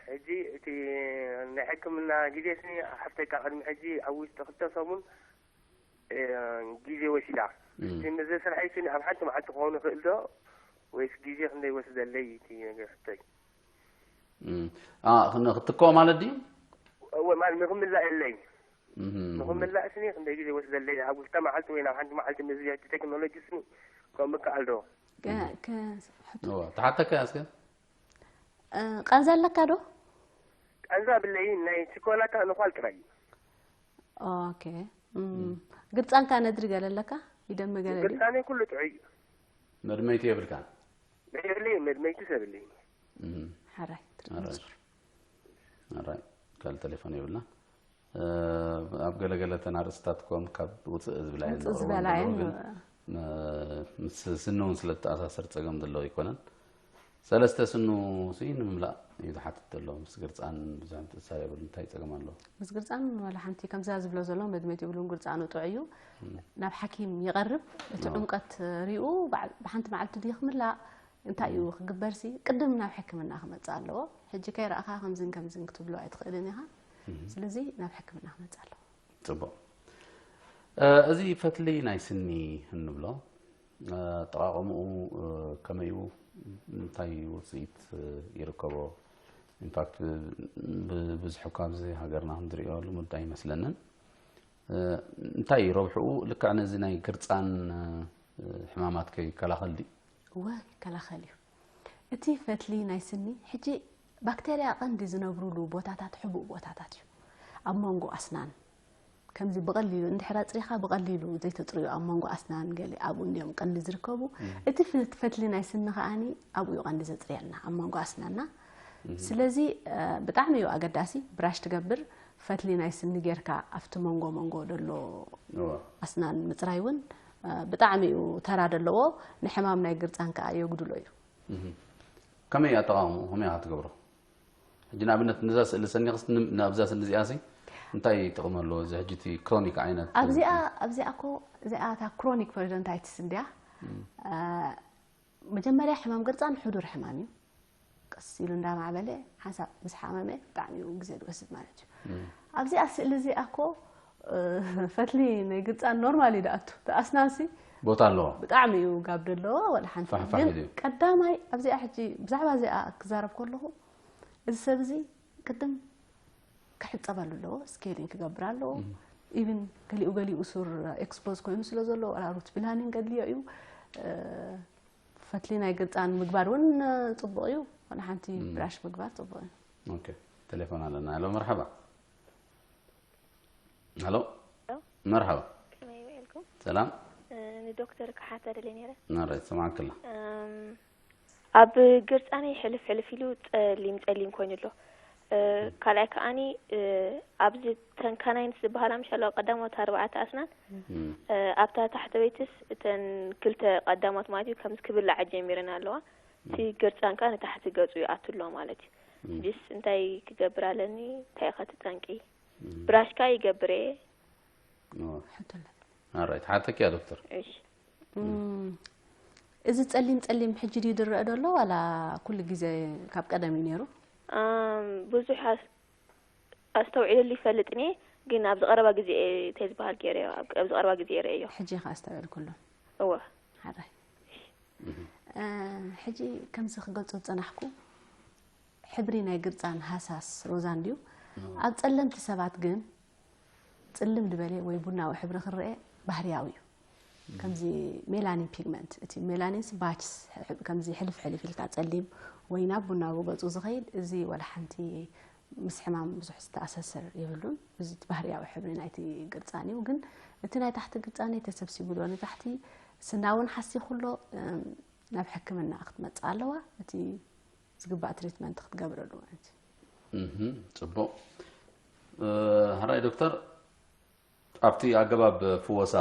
ሕጂ እቲ ናይ ሕክምና ግዜ ስኒ ሓፍተይ ካብ ቅድሚ ሕጂ ኣብ ውሽጢ ክልተ ሰሙን፣ እ፣ ግዜ ወሲዳ። እም። እቲ ምስ ዘስርሐይ ስኒ ኣብ ሓንቲ መዓልቲ ክኸውን ይኽእል ዶ? ወይስ ግዜ ክንደይ ይወስደለይ? እቲ ነገር ሕቶይ። እም። ኣ፣ ክን-፣ ክትከኦ ማለት ድዩ? እወ፣ ማለት ንኽምላእ የለይ። እም። ንኽምላእ ስኒ ክንደይ ግዜ ይወስደለይ? ኣብ ውሽጢ መዓልቲ ወይ ናብ ሓንቲ መዓልቲ ምስ ቴክኖሎጂ ስኒ ከምኡ ይከኣል ዶ? ከ-፣ እም። ከ-፣ ሕቶ። እወ፣ ተሓተካ እስከ? እ፣ ቃንዛ ኣለካ ዶ? ቃንዛ ብለይ፣ ናይ ችኮላታ ነዃል ጥራይ እዩ። ኦኬ። እም። እም። ግርጻንካ ነድሪ ገለ ኣለካ? ይደሚ ገለ ድዩ? ግርጻነይ ኩሉ ጥዑይ እዩ። መድመይቲ የብልካን? የብለይ፣ መድመይቲ ሰብለይ። እም። ሓራይ፣ ትርጉም ኣራይ። ዙር። ኣራይ፣ ካልእ ቴሌፎን የብልና። እ፣ ኣብ ገለገለ ተን ኣርእስታት ኮም ካብ ውፅእ ዝብላ እየን ውፅእ ዝቕርበን ዝበላ ዘለዋ፣ እየን። ግን፣ እ፣ ምስ ስኒ እውን ስለ ተኣሳሰር ፀገም ዘለዎ ኣይኮነን። ሰለስተ ስኑ ሲ ንምምላእ እዩ ዝሓትት ዘሎ። ምስ ግርፃን ብዙሕ ምትእስሳር የብሉ። እንታይ ፀገም ኣለዎ? ምስ ግርፃን ዋላ ሓንቲ ከምዛ ዝብሎ ዘሎ መድመይቲ የብሉን፣ ግርፃኑ ጥዑይ እዩ። እም። ናብ ሓኪም ይቐርብ። እቲ ኣዎ። ዕምቀት ሪኡ በዓል-፣ ብሓንቲ መዓልቲ ድዩ ክምላእ? እንታይ እዩ እም። ክግበር ሲ? ቅድም ናብ ሕክምና ክመጽእ ኣለዎ። ሕጂ ከይረኣኻ ከምዝን ከምዝን ክትብሎ ኣይትኽእልን ኢኻ። እም። ስለዚ ናብ ሕክምና ክመጽእ ኣለዎ። ጽቡቕ። እ፣ እዚ ፈትሊ ናይ ስኒ እንብሎ፣ እ፣ ኣጠቓቕምኡ፣ እ፣ ከመይ እዩ? እንታይ ውጽኢት፣ እ፣ ይርከቦ? ኢንፋክት፣ ብ-፣ ብብዝሒ እኳ ኣብዚ ሃገርና ክንድሪኦ ልሙድ ኣይመስለንን። እ፣ እንታይ እዩ ረብሕኡ? ልክዕ ነዚ ናይ ግርጻን፣ እ፣ ሕማማት ከ ይከላኸል ድዩ? እወ፣ ይከላኸል እዩ። እቲ ፈትሊ ናይ ስኒ፣ ሕጂ ባክተርያ ቀንዲ ዝነብሩሉ ቦታታት ሕቡእ ቦታታት እዩ። ኣብ መንጎ ኣስናን፣ ከምዚ ብቐሊሉ እንድሕር ኣጽሪኻ ብቐሊሉ ዘይተጽርዮ ኣብ መንጎ ኣስናን ገለ ኣብኡ እንድዮም ቀንዲ ዝርከቡ። እም። እቲ ፍ-፣ ፈትሊ ናይ ስኒ ከኣኒ ኣብኡ እዩ ቀንዲ ዘጽርየልና፣ ኣብ መንጎ ኣስናንና። እም። ስለዚ፣ እ፣ ብጣዕሚ እዩ ኣገዳሲ፣ ብራሽ ትገብር፣ ፈትሊ ናይ ስኒ ጌርካ ኣብቲ መንጎ መንጎ ዘሎ ኣስናን ምፅራይ እውን ብጣዕሚ እዩ ተራ ዘለዎ። ንሕማም ናይ ግርፃን ከዓ የጉድሎ እዩ። ከመይ ኣጠቃቅሙ ከመይ ኢካ ትገብሮ? ሕጂ ንኣብነት ነዛ ስእሊ ሰኒክስ ናብዛ ስእሊ እዚኣ ሲ እንታይ ጥቅሚ ኣለዎ? እዚ ሕጂ እቲ ክሮኒክ ዓይነት ኣብዚኣ ኣብዚኣ እኮ እዚኣ እታ ክሮኒክ ፐሪዶንታይትስ እንድያ። መጀመርያ ሕማም ግርፃን ሕዱር ሕማም እዩ። ቀስ ኢሉ እንዳማዕበለ ሓንሳብ ምስ ሓመመ ብጣዕሚ እዩ ግዜ ዝወስድ ማለት እዩ። ኣብዚኣ ስእሊ እዚኣ እኮ ፈትሊ ናይ ግርፃን ኖርማል እዩ ደኣቱ ተኣስናንሲ ቦታ ኣለዎ። ብጣዕሚ እዩ ጋብ ዘለዎ ወላ ሓንቲ ፋሕፋሕ ግን ኢሉ እዩ። ቀዳማይ ኣብዚኣ ሕጂ ብዛዕባ እዚኣ ክዛረብ ከለኹ እዚ ሰብ እዚ ቅድም ክሕፀበሉ ኣለዎ፣ ስኬሊንግ ክገብር ኣለዎ። ኢቭን ገሊኡ ገሊኡ ሱር ኤክስፖዝ ኮይኑ ስለ ዘሎ ወላ ሩት ፕላኒንግ ከድልዮ እዩ። ፈትሊ ናይ ግርፃን ምግባር እውን ፅቡቅ እዩ። ዋላ ሓንቲ ብራሽ ምግባር ፅቡቅ እዩ። ኦኬ፣ ቴሌፎን ኣለና። ሄሎ፣ መርሓባ። ሄሎ፣ መርሓባ። ከመይ ውዒልኩም? ሰላም። ንዶክተር ክሓታ ደልየ ነይረ። ናረ ሰማዕክላ። እም፣ ኣብ ግርፃነይ ሕልፍ ሕልፍ ኢሉ ፀሊም ፀሊም ኮይኑ ኣሎ። እ፣ ካልኣይ ከዓኒ እ፣ ኣብዚ ተንካናይንስ ዝበሃላ ምሽ ኣለዋ ቀዳሞት ኣርባዕተ ኣስናን እ፣ ኣብታ ታሕተወይትስ እተን ክልተ ቀዳሞት ማለት እዩ ከምዚ ክብላዓ ጀሚረን ኣለዋ። እቲ ግርፃን ከዓ ንታሕቲ ገፁ ይኣቱ ኣሎ ማለት እዩ። ጅስ እንታይ ክገብር ኣለኒ? እንታይ ኢኸ ትጠንቂ? ብራሽ ከዓ ይገብር እየ። ኣራይት ሓተኪያ ዶክተር። እሺ እዚ ጸሊም ጸሊም ሕጂ ድዩ ዝረአ ዘሎ ዋላ ኩሉ ግዜ ካብ ቀደም እዩ ነይሩ? ኣም፣ ብዙሕ ኣስ- ኣስተውዒለሉ ይፈልጥን እየ፣ ግን ኣብዚ ቀረባ ግዜ እየ እንታይ ዝበሃል ገይረዮ፣ ኣብ- ኣብዚ ቀረባ ግዜ እየ ረእዮ። ሕጂ ኢኻ ኣስተውዒልኩሉ። እወ ሓራይ እ፣ ሕጂ ከምዚ ክገልጾ ዝጸናሕኩ ሕብሪ ናይ ግርጻን ሃሳስ ሮዛን ድዩ? ኣብ ጸለምቲ ሰባት ግን ጽልም ዝበለ ወይ ቡናዊ ሕብሪ ክረአ ባህርያዊ እዩ። ከምዚ ሜላኒን ፒግመንት፣ እቲ ሜላኒንስ ባችስ ከምዚ ሕልፍ ሕልፍ ኢልካ ጸሊም ወይ ናብ ቡናዊ ገጹ ዝኸይድ፣ እዚ ዋላ ሓንቲ ምስ ሕማም ብዙሕ ዝተኣሳሰር የብሉን። እዚ እቲ ባህርያዊ ሕብሪ ናይቲ ግርጻን እዩ። ግን እቲ ናይ ታሕቲ ግርጻነይ ተሰብሲቡ ዶ ንታሕቲ፣ ስና እውን ሓሲኹ ኣሎ፣ እም፣ ናብ ሕክምና ክትመጽእ ኣለዋ። እቲ ዝግባእ ትሪትመንት ክትገብረሉ ማለት እዩ። እህ፣ ጽቡቕ። እ፣ ሕራይ ዶክተር፣ ኣብቲ ኣገባብ ፍወሳ፣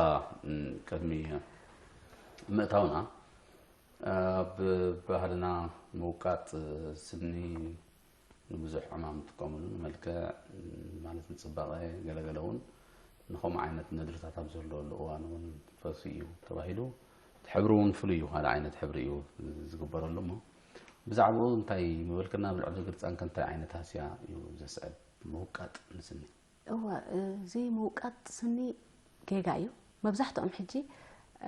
እም፣ ቅድሚ ምእታውና፣ ኣብ ባህልና ምውቃጥ ስኒ ንብዙሕ ዕማም ንጥቀመሉ፣ ንመልክዕ፣ ማለት ንጽባቐ፣ ገለገለ እውን ንኸምኡ ዓይነት ነድርታት ኣብ ዘለወሉ እዋን እውን ፈስዩ እዩ ተባሂሉ። እቲ ሕብሪ እውን ፍሉይ እዩ፣ ሓደ ዓይነት ሕብሪ እዩ ዝግበረሉ እሞ ብዛዕባኡ እንታይ ምበልክና? ኣብ ልዕሊ ግርጻንከ እንታይ ዓይነት ሃስያ እዩ ዘስዕብ ምውቃጥ ንስኒ? እወ፣ እዚ ምውቃጥ ስኒ ጌጋ እዩ። መብዛሕትኦም ሕጂ፣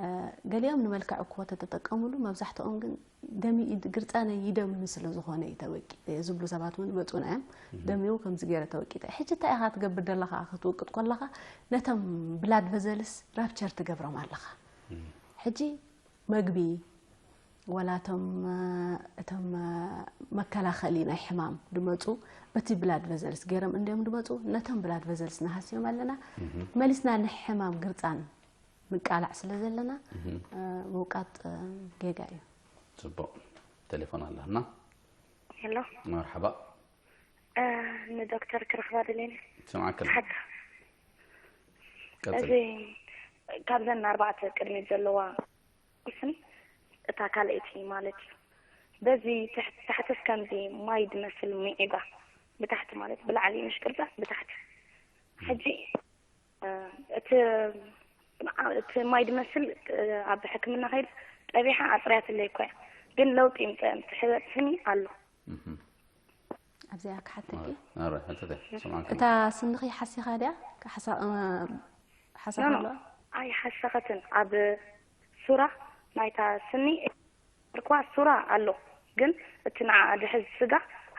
እ፣ ገሊኦም ንመልክዕ እኮ ተተጠቀሙሉ፣ መብዛሕትኦም ግን ደሚ-፣ ግርጻነይ ይደሚ ስለ ዝኾነ እዩ ተወቂ-፣ ዝብሉ ሰባት እውን ይመጹና እዮም። ደሚኡ ከምዚ ገይረ ተወቂጠ። ሕጂ እንታይ ኢኻ ትገብር ዘለኻ? ክትውቅጥ ከለኻ ነቶም ብላድ ቨዘልስ ራፕቸር ትገብሮም ኣለኻ። ሕጂ መግቢ፣ ዋላ እቶም፣ እቶም መከላኸሊ ናይ ሕማም ድመፁ በቲ ብላድ ቨዘልስ ገይሮም እንዲዮም ድመፁ። ነቶም ብላድ ቨዘልስ ንሃስዮም ኣለና። መሊስና ንሕማም ግርፃን ንቃላዕ ስለ ዘለና፣ ምውቃጥ ጌጋ እዩ። ጽቡቕ። ቴሌፎን ኣለና። ሄሎ፣ መርሓባ። እ፣ ንዶክተር ክረኽባ ደልየ ነይረ። ስምዓክል። ሓታ ቀጽል። እዚ ካብዘን ኣርባዕተ ቅድሚት ዘለዋ ስኒ እታ ካልኣይቲ ማለት እዩ። በዚ ትሕት- ታሕትስ ከምዚ ማይ ዝመስል ሚዒጋ ብታሕቲ ማለት ብላዕሊ ምሽ ቅርጻ ብታሕቲ። ሕጂ እ፣ እቲ እቲ ማይ ዝመስል እ፣ ኣብ ሕክምና ከይደ ጠቢሓ ኣፅርያትለይ እኮ እያ፣ ግን ለውጢ ይምፀ ትሕበጥ ስኒ ኣሎ። ኣብዚኣ ክሓተኪ ኣረ፣ ሕተተ፣ ስምዓክል። እታ ስንኺ ሓሲኻ ድያ? ሓሳ- ሓሳኻ ኖ፣ ኖ፣ ኣለዋ? ኣይሓሰኸትን። ኣብ ሱራ ናይታ ስኒ እኳ ሱራ ኣሎ፣ ግን እቲ ንዓ ድሕዝ ስጋ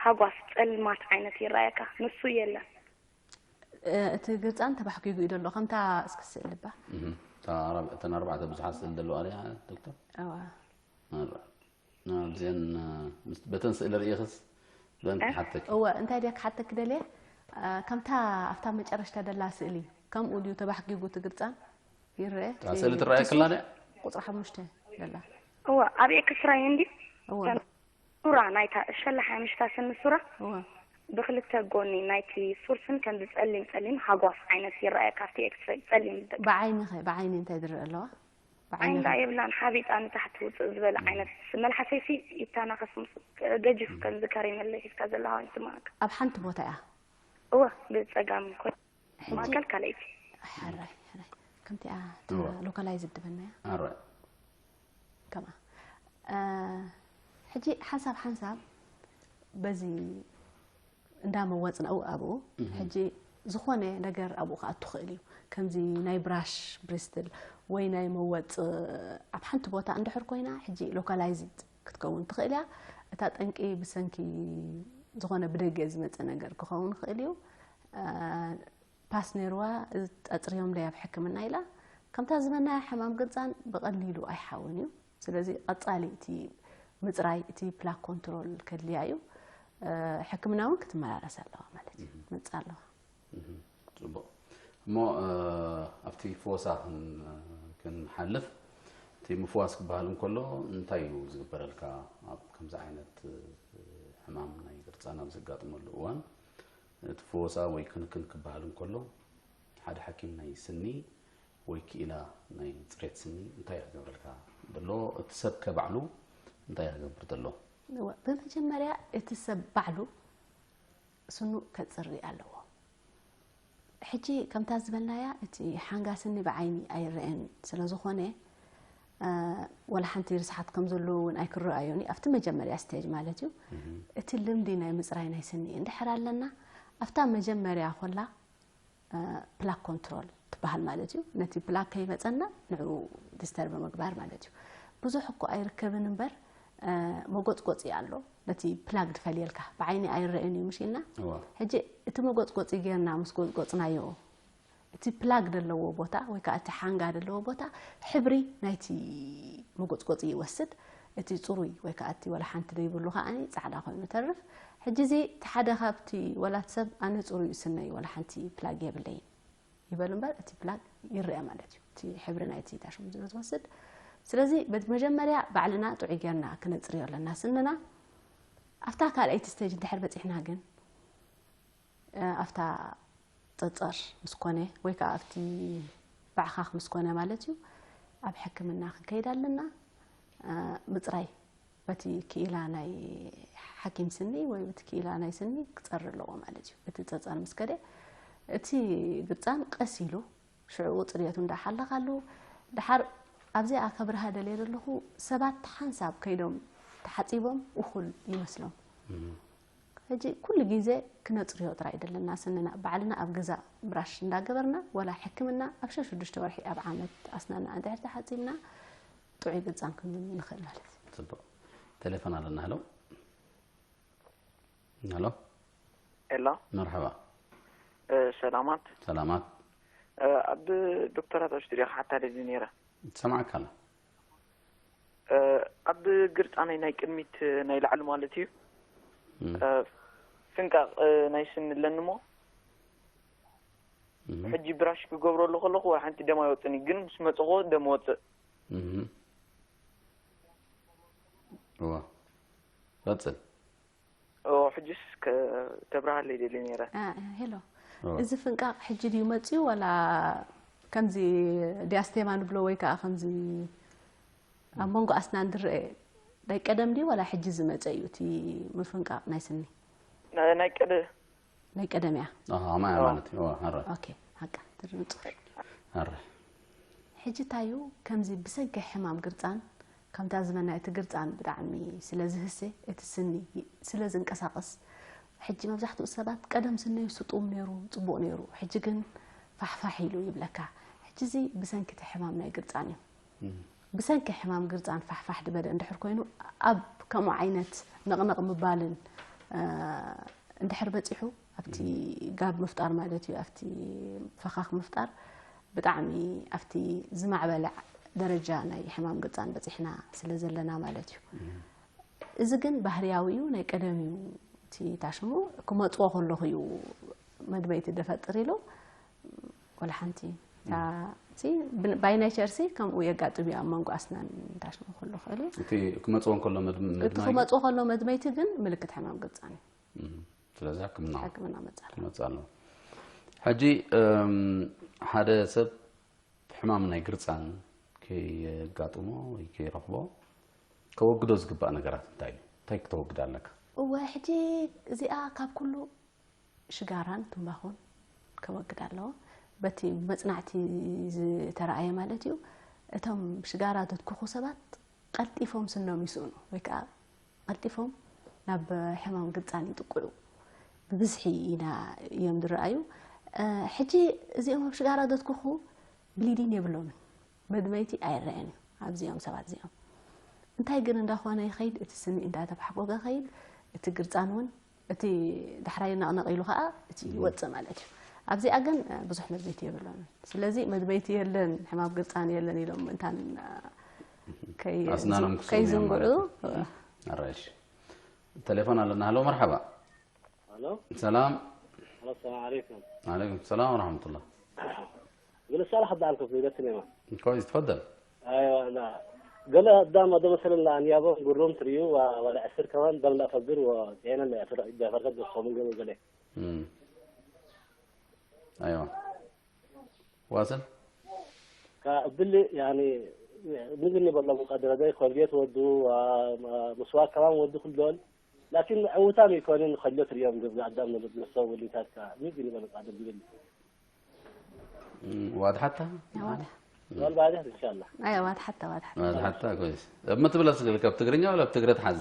ሃጓፍ ጸልማት ዓይነት ይረኣየካ፣ ንሱ የለን። እ፣ እቲ ግርጻን ተባሕጊጉ እዩ ዘሎ ከምታ እስኪ ስእሊ እባ። እህ፣ እታ ኣርባ- እተን ኣርባዕተ ብዙሓት ስእሊ ዘለዋ ሪኣ ዶክተር? እዋ። ኣርባ- ኣብዚአን ምስ በተን ስእሊ ርእኽስ በን ትሓተኪ። እወ እንታይ ድያ ክሓተኪ ደልየ? እ፣ ከምታ ኣብታ መጨረሽታ ደላ ስእሊ ከምኡ ድዩ ተባሕጊጉ እቲ ግርጻን? ይረአ። እታ ስእሊ ትረኣየክላ ድያ? ቁጽሪ ሓሙሽተ ደላ። እወ ኣብ ኤክስራይ እንዲ እወ። ከም ሱራ ናይታ ሸላሓ ምሽታ ስኒ ሱራ እወ። ብክልተ ጎኒ ናይቲ ሱርስን ከምዚ ጸሊም ጸሊም ሃጓፍ ዓይነት ይረኣየካ ኣብቲ ኤክስሬይ ጸሊም ደቂ ብዓይኒ ኸ ብዓይኒ እንታይ ዝረአ ኣለዋ? ዓይንዳ የብላን ሓቢጣ ንታሕቲ ውፅእ ዝበለ ዓይነት መልሓሰይሲ ይታናኸስ ምስ ገጅፍ ከምዚ ከሬመለ ሒዝካ ዘለኻ ይስማዓካ። ኣብ ሓንቲ ቦታ እያ። እወ ብፀጋም ኮ ማእከል ካልኣይቲ። ሕራይ ሕራይ ከምቲኣ ሎካላይዝ ድበናያ ኣራይ ከማ ሕጂ ሓንሳብ ሓንሳብ በዚ እንዳመወፅና ኣብኡ ሕጂ ዝኾነ ነገር ኣብኡ ክኣቱ ክእል እዩ። ከምዚ ናይ ብራሽ ብሪስትል ወይ ናይ መወፅ ኣብ ሓንቲ ቦታ እንድሕር ኮይና ሕጂ ሎካላይዝድ ክትከውን ትኽእል እያ። እታ ጠንቂ ብሰንኪ ዝኾነ ብደገ ዝመፀ ነገር ክኸውን ይኽእል እዩ። ፓስ ነይርዋ ጸጽርዮም ለይ ኣብ ሕክምና ኢላ ከምታ ዝበናያ ሕማም ግርጻን ብቐሊሉ ኣይሓውን እዩ። ስለዚ ቀጻሊ እቲ ምጽራይ እቲ ፕላክ ኮንትሮል ከድልያ እዩ። ሕክምና እውን ክትመላለስ ኣለዋ ማለት እዩ። መጽ ኣለዋ። ጽቡቕ እሞ ኣብቲ ፈወሳ ክንሓልፍ እቲ ምፍዋስ ክበሃል እንከሎ እንታይ እዩ ዝግበረልካ? ኣብ ከምዚ ዓይነት ሕማም ናይ ግርጻን ኣብ ዘጋጥመሉ እዋን እቲ ፈወሳ ወይ ክንክን ክበሃል እንከሎ ሓደ ሓኪም ናይ ስኒ ወይ ክኢላ ናይ ፅሬት ስኒ እንታይ ክገብረልካ ዘሎ? እቲ ሰብ ከ ባዕሉ እንታይ ክገብር ዘሎ? ብመጀመርያ እቲ ሰብ ባዕሉ ስኑ ከፅሪ ኣለዎ። ሕጂ ከምታ ዝበልናያ እቲ ሓንጋ ስኒ ብዓይኒ ኣይረአን ስለዝኾነ ወላ ሓንቲ ርስሓት ከም ዘለዎ እውን ኣይክረኣዮን እዩ ኣብቲ መጀመርያ ስቴጅ ማለት እዩ። እቲ ልምዲ ናይ ምፅራይ ናይ ስኒ እንድሕር ኣለና ኣብታ መጀመርያ ኮላ ፕላክ ኮንትሮል ትበሃል ማለት እዩ። ነቲ ፕላክ ከይመፀና ንዕኡ ዲስተርብ ምግባር ማለት እዩ። ብዙሕ እኮ ኣይርከብን እምበር መጎፅጎፂ ኣሎ። ነቲ ፕላግ ድፈልየልካ ብዓይኒ ኣይረአን እዩ ምሽ ኢልና ሕጂ እቲ መጎፅጎፂ ጌርና ምስ ጎፅጎፅናዮ እቲ ፕላግ ዘለዎ ቦታ ወይ ከዓ እቲ ሓንጋ ዘለዎ ቦታ ሕብሪ ናይቲ መጎፅጎፂ ይወስድ። እቲ ፅሩይ ወይ ከዓ እቲ ወላ ሓንቲ ዘይብሉ ከዓ ፃዕዳ ኮይኑ ተርፍ። ሕጂ እዚ እቲ ሓደ ካብቲ ወላት ሰብ ኣነ ፅሩይ ስነይ ወላ ሓንቲ ፕላግ የብለይን ይበል እምበር እቲ ፕላግ ይረአ ማለት እዩ። እቲ ሕብሪ ናይቲ ታሽሙ ዝወስድ። ስለዚ መጀመርያ ባዕልና ጥዑይ ጌርና ክነፅርዮ ኣለና ስንና። ኣብታ ካልኣይቲ ስቴጅ እንድሕር በፂሕና ግን ኣብታ ፀፀር ምስ ኮነ ወይ ከዓ ኣብቲ ባዕኻኽ ምስ ኮነ ማለት እዩ ኣብ ሕክምና ክንከይድ ኣለና። ምፅራይ በቲ ክኢላ ናይ ሓኪም ስኒ ወይ በቲ ክኢላ ናይ ስኒ ክፀሪ ኣለዎ ማለት እዩ። እቲ ፀፀር ምስ ከደ እቲ ግርፃን ቀስ ኢሉ ሽዕኡ ፅርየቱ እንዳሓለኻሉ ድሓር ኣብዚኣ ከብርሃ ደልየ ዘለኹ ሰባት ሓንሳብ ከይዶም ተሓፂቦም እኹል ይመስሎም። ሕጂ ኩሉ ግዜ ክነፅርዮ ጥራይ ደለና ስንና ባዕልና ኣብ ገዛ ብራሽ እንዳገበርና ወላ ሕክምና ኣብ ሸሽዱሽተ ወርሒ ኣብ ዓመት ኣስናና እንድሕር ተሓፂብና ጥዑይ ግልፃን ክንብል ንኽእል ማለት እዩ። ፅቡቕ ቴሌፎን ኣለና። ሄሎ ሄሎ ኤላ መርሓባ ሰላማት ሰላማት ኣብ ዶክተራት ኣውስትሪያ ክሓታ ደሊ ነይረ ሰማዕካ ኣላ ኣብ ግርፃነይ ናይ ቅድሚት ናይ ላዕሊ ማለት እዩ ፍንቃቕ ናይ ስኒ ኣለኒ ሞ ሕጂ ብራሽ ክገብረሉ ከለኹ ወላ ሓንቲ ደም ኣይወፅኒ ግን ምስ መፀኹ ደም ወፅእ እዋ ቀፅል ሕጅስ ተብርሃለይ ደሊ ነይረ ሄሎ እዚ ፍንቃቕ ሕጂ ድዩ መፅዩ ወላ ከምዚ ዲያስቴማ ንብሎ ወይ ከዓ ከምዚ ኣብ መንጎ ኣስናን ዝረአ ናይ ቀደም ድዩ ወላ ሕጂ ዝመፀ እዩ እቲ ምፍንቃቕ ናይ ስኒ ናይ ቀደ ናይ ቀደም እያ ኣማያ ማለት እዩ ኣረ ኦኬ ሓቃ ትርንፁር ኣረ ሕጂ ታዩ ከምዚ ብሰንኪ ሕማም ግርፃን ከምታ ዝበና እቲ ግርፃን ብጣዕሚ ስለ ዝህሰ እቲ ስኒ ስለ ዝንቀሳቐስ ሕጂ መብዛሕትኡ ሰባት ቀደም ስነዩ ስጡም ነይሩ ፅቡቕ ነይሩ ሕጂ ግን ፋሕፋሕ ኢሉ ይብለካ። ሕጂ እዚ ብሰንኪ እቲ ሕማም ናይ ግርፃን እዩ። ብሰንኪ ሕማም ግርፃን ፋሕፋሕ ዝበለ እንድሕር ኮይኑ ኣብ ከምኡ ዓይነት ነቕነቕ ምባልን እንድሕር በፂሑ ኣብቲ ጋብ ምፍጣር ማለት እዩ ኣብቲ ፈኻኽ ምፍጣር ብጣዕሚ ኣብቲ ዝማዕበለ ደረጃ ናይ ሕማም ግርፃን በፂሕና ስለ ዘለና ማለት እዩ። እዚ ግን ባህርያዊ እዩ ናይ ቀደም እዩ እቲ ታሽሙ ክመፅዎ ከለኹ እዩ መድመይቲ ደፈጥር ኢሉ ወላ ሓንቲ ባይ ናቸር ሲ ከምኡ የጋጥም እዩ ኣብ መንጎ ኣስናን ታሽሙ ከሎ ክእል እዩ እቲ ክመፅዎ ከሎ እቲ ክመፅዎ ከሎ መድመይቲ ግን ምልክት ሕማም ግርፃን እዩ ስለዚ ሕክምና ሕክምና መጻል ክመጽእ ኣለዎ። ሕጂ እም፣ ሓደ ሰብ ሕማም ናይ ግርጻን ከየጋጥሞ ወይ ከይረኽቦ ከወግዶ ዝግባእ ነገራት እንታይ እዩ? እንታይ ክተወግድ ኣለካ? እወ ሕጂ እዚኣ ካብ ኩሉ ሽጋራን ትንባኾን ከወግድ ኣለዎ። በቲ መጽናዕቲ ዝተረኣየ ማለት እዩ። እቶም ሽጋራ ዘትኩኹ ሰባት ቀልጢፎም ስኖም ይስእኑ ወይ ከዓ ቀልጢፎም ናብ ሕማም ግርጻን ይጥቅዑ። ብብዝሒ ኢና እዮም ዝረኣዩ። ሕጂ እዚኦም ኣብ ሽጋራ ዘትኩኹ ብሊዲን የብሎምን፣ መድመይቲ ኣይረአን እዩ ኣብዚኦም ሰባት እዚኦም። እንታይ ግን እንዳኾነ ይኸይድ፣ እቲ ስኒ እንዳተባሕጎገ ይኸይድ፣ እቲ ግርጻን እውን እቲ ዳሕራይ ነቕነቕ ኢሉ ከዓ እቲ ይወፅእ ማለት እዩ። ኣብዚኣ ግን ብዙሕ መድመይቲ የብሎምን። ስለዚ መድመይቲ የለን፣ ሕማም ግርጻን የለን ኢሎም እንታን ከይ- ኣስናኖም ክስእኑ እዮም ከይዝንግዑ ማለት እዩ። ኣራይሽ ተሌፎን ኣለና። ሃሎ መርሓባ። ኣሎ ሰላም። ኣሎ ሰላም ዓለይኩም ዓለይኩም ሰላም ወረሕመቱላህ። ግን ሳላ ከዳልኩ ብደት ነማ ኮይስ ትፈደል። ኣይዋ እና ገለ ኣዳም ኣዶ መሰለና ኣንያቦም ጉሩም ትሪዩ ወላ ዕስር ከማን ደም ላፈግር ወጤና ዳፈርቀት ደስኮምን ገለ ገለ እም። ኣይዋ ዋስል ከብል ያኒ ምግን ይበሎም ቀድረደይ ኮልጌት ወዱ ምስዋክ ከማን ወዱ ክልዶል ላኪን ዕውታም ይኮንን ከልዮት ሪዮም ግብሪ ኣዳም ንብድሰው ወሊታትካ ምግን ይበሎም ቀድር ዝብል እም፣ ዋድሓታ ዋዳ ዞል ባዲያ ኢንሻላ ኣያ ዋድሓታ ዋድሓታ ዋድሓታ ኮይስ እብ ምትብለ ስግል ከብ ትግርኛ ወላ ብ ትግረ ትሓዘ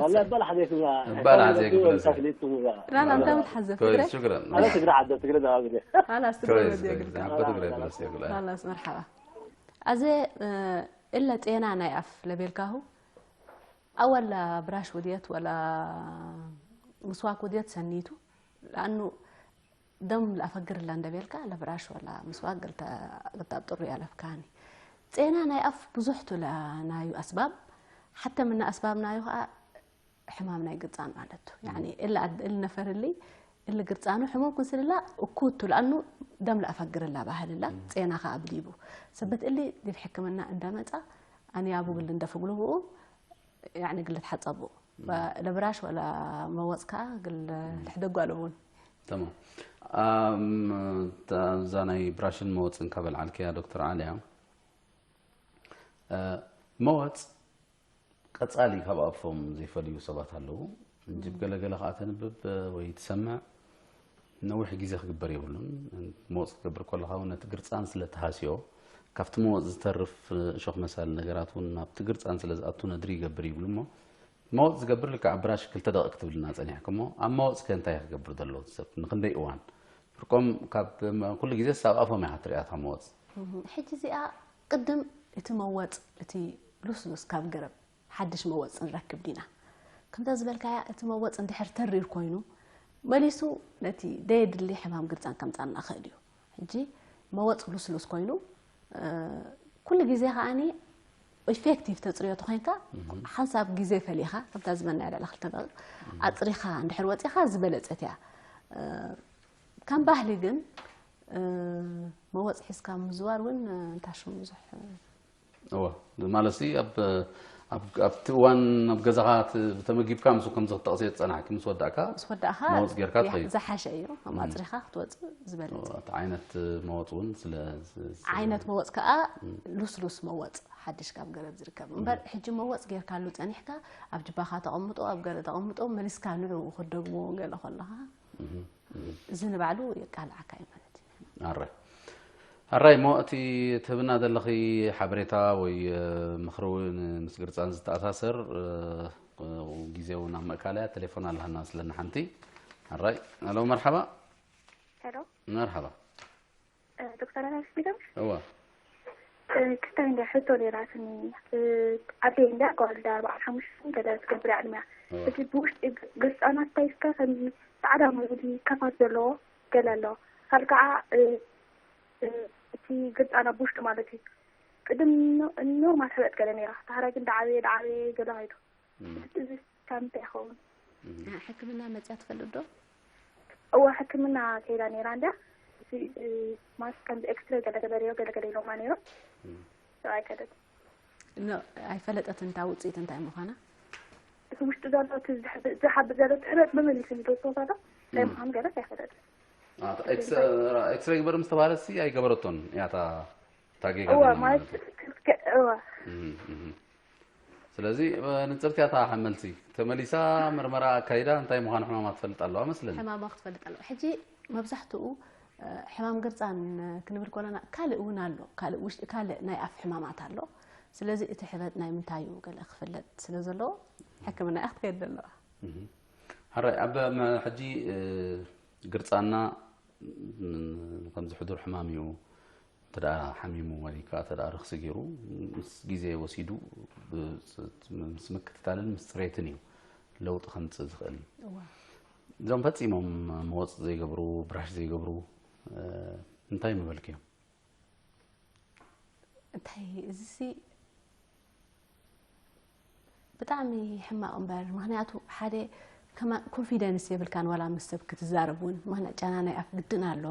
ወላ በል ሓዘይኩም በል ሓዘይኩም ብለስ። ተክሊትኩም ራና እንታይ ምትሓዘ ኮይስ ትግረ ሽክረን ኣለ ትግረ ዓደ ትግረ ዳዋ ግዜ ኣላ ኮይስ ስትግረ ኮይስ ዓበ ትግረ ብለስ ይብለ ላላስ መርሓባ ኣዘ እለ ጤና ናይ ኣፍ ለቤልካሁ ኣወላ ብራሽ ውድየት ወላ ምስዋክ ውድየት ሰኒቱ ለኣኑ ደም ለኣፈግር ላ እንደቤልካ ለብራሽ ወላ ምስዋክ ግልታ ግልታ ጥሩ ያለፍካኒ ጤና ናይ ኣፍ ብዙሕ ቱላ ናዩ ኣስባብ ሓተ ምና ኣስባብ ናዩ ከዓ ሕማም ናይ ግርፃን ማለት ቱ ያኒ እለ ኣድ- እለ ነፈርሊ እለ ግርፃኑ ሕሙም ክንስልላ እኩቱ ለኣኑ ደም ለኣፈግርላ ባህልላ ጤና ከዓ ብሊቡ ሰበት እሊ ዲብ ሕክምና እንደመፃ ኣንያቡ ግል እንደፍግሉ ብኡ ያኒ ግል ተሓፀቡ ለብራሽ ወላ መወፅ ከዓ ግል ትሕደጉ ኣለውን ተማም ኣም፣ ታ- እዛ ናይ ብራሽን መወፅን ካብ ኣልዓልክያ ዶክተር ዓልያ እ፣ መወፅ ቀፃሊ ካብ ኣፎም ዘይፈልዩ ሰባት ኣለዉ እንጂ ብገለገለ ከዓ ተንብብ ወይ ትሰምዕ ነዊሕ ግዜ ክግበር የብሉን መወፅ ክትገብር ከለካ እውን ነቲ ግርፃን ስለ ተሃስዮ ካብቲ መወፅ ዝተርፍ እሾክ መሳሊ ነገራት እውን ናብቲ ግርፃን ስለ ዝኣቱ ነድሪ ይገብር ይብሉ እሞ መወፅ ዝገብር ልክዕ ብራሽ ክልተ ደቂ ክትብልና ፀኒሕክ እሞ ኣብ መወፅ ከ እንታይ ክገብር ዘለዎ ሰብ ንክንደይ እዋን ፍርቆም ካብ ኩሉ ግዜ ሳብ ኣፎም ኢካ ትሪኣታ መወፅ ሕጂ እዚኣ ቅድም እቲ መወፅ እቲ ሉስሉስ ካብ ገረብ ሓድሽ መወፅ ንረክብ ዲና ከምታ ዝበልካያ እቲ መወፅ እንድሕር ተሪር ኮይኑ መሊሱ ነቲ ደየድሊ ሕማም ግርፃን ከምፃና ክእል እዩ ሕጂ መወፅ ሉስሉስ ኮይኑ ኩሉ ግዜ ከዓኒ ኢፌክቲቭ ተፅርዮ ተኮይንካ ሓንሳብ ግዜ ፈሊኻ ከምታ ዝበና ልዕሊ ክልተ ኣፅሪኻ እንድሕር ወፂኻ ዝበለፀት እያ ከም ባህሊ ግን መወፅ ሒዝካ ምዝዋር እውን እንታይ ሽሙ ብዙሕ እወ ማለት ሲ ኣብ ኣብ ኣብቲ እዋን ኣብ ገዛኻ ት- ተመጊብካ ምስ ከም ዝክጠቕሲ ዝፀናሕኪ ምስ ወዳእካ ምስ ወዳእካ መወፅ ጌርካ ትኸይድ ዝሓሸ እዩ ኣብ ኣፅሪኻ ክትወፅእ ዝበለፀ እቲ ዓይነት መወፅ እውን ስለ ዝ- ዝ- ዓይነት መወፅ ከዓ ሉስሉስ መወፅ ሓድሽ ካብ ገረብ ዝርከብ እምበር ሕጂ መወፅ ጌርካሉ ፀኒሕካ ኣብ ጅባኻ ተቐምጦ ኣብ ገለ ተቐምጦ መሊስካ ንዕኡ ክደግሞ ገለ ከለኻ እዚ ንባዕሉ የቃልዓካ እዩ ማለት እዩ ኣራይ ኣራይ እሞ እቲ ትህብና ዘለኺ ሓበሬታ ወይ እ፣ ምኽሪ እውን ምስ ግርፃን ዝተኣሳሰር እ፣ ግዜ እውን ኣብ ምእካል እያ ቴሌፎን ኣለሃና ስለና ሓንቲ ኣራይ ኣሎ መርሓባ ሄሎ መርሓባ ዶክተር ኣናስ ቢቶም እዋ ክስታይ እንዳ ሕቶ ነይራትኒ ኣደ እንዳ ጓል ዳ ኣርባዓ ሓሙሽተ ገለ ትገብር ዕድሚያ እዋ እቲ ብውሽጢ ግርፃናት ታይስካ ከምዚ ፃዕዳ መውዲ ከፋት ዘለዎ ገለ ኣሎ ካልከዓ እቲ ግርፃና ብውሽጢ ማለት እዩ ቅድም ኖርማል ሕበጥ ገለ ነይራ ዳሕራይ ግን ዳዓበየ ዳዓበየ ገለ ከይዱ እዚ ካብ ምንታይ ይኸውን ሕክምና መፅያ ትፈልጥ ዶ እዋ ሕክምና ከይዳ ነይራ እንዳ እቲ ማለት ከምዚ ኤክስትሬ ገለ ገበርዮ ገለ ገለ ኢሎማ ነይሮም ሰብኣይ ከደት ኖ ኣይፈለጠትን እታ ውፅኢት እንታይ ምዃና ውሽጢ ዘሎ እቲ ዝሕብ- ዝሓብእ ዘሎ ትሕበጥ ብመሊሱ ንደስቶታ ዶ እንታይ ምዃኑ ገለጽ ኣይፈለጥን። ኤክስሬ ግበር ምስ ተባሃለት ሲ ኣይገበረቶን እያ እታ እታ ጌጋ እዋ ዘለና ማለት ማለት እዩ። ክልከ- እዋ እህ፣ እህ። ስለዚ ንፅርቲ እያ እታ ሓመልቲ ተመሊሳ ምርመራ ኣካይዳ እንታይ ምዃኑ ሕማማ ትፈልጥ ኣለዋ መስለኒ። ሕማማ ክትፈልጥ ኣለዋ። ሕጂ መብዛሕትኡ እ፣ ሕማም ግርፃን ክንብል ከለና ካልእ እውን ኣሎ። ካልእ ውሽ- ካልእ ናይ ኣፍ ሕማማት ኣሎ። ስለዚ እቲ ሕበጥ ናይ ምንታይ እዩ ገለ ክፍለጥ ስለ ዘለዎ ሕክምና እያ ክትከይድ ዘለዋ። ሕራይ ኣብ መ- ሕጂ እ፣ ግርፃና ም፣ ከምዚ ሕዱር ሕማም እዩ። እንተ ደኣ ሓሚሙ ወይ ከዓ እንተ ደኣ ርኽሲ ገይሩ ምስ ግዜ ወሲዱ ብ- ምስ ምክትታልን ምስ ፅሬትን እዩ ለውጢ ከምፅእ ዝኽእል። እዋ እዞም ፈፂሞም መወፅ ዘይገብሩ ብራሽ ዘይገብሩ እ፣ እንታይ ምበልክዮም? እንታይ እዚ ሲ ብጣዕሚ ሕማቕ እምበር፣ ምክንያቱ ሓደ ከማ ኮንፊደንስ የብልካን ዋላ ምስ ሰብ ክትዛረብ እውን። ምክንያት ጨና ናይ ኣፍ ግድን ኣሎ፣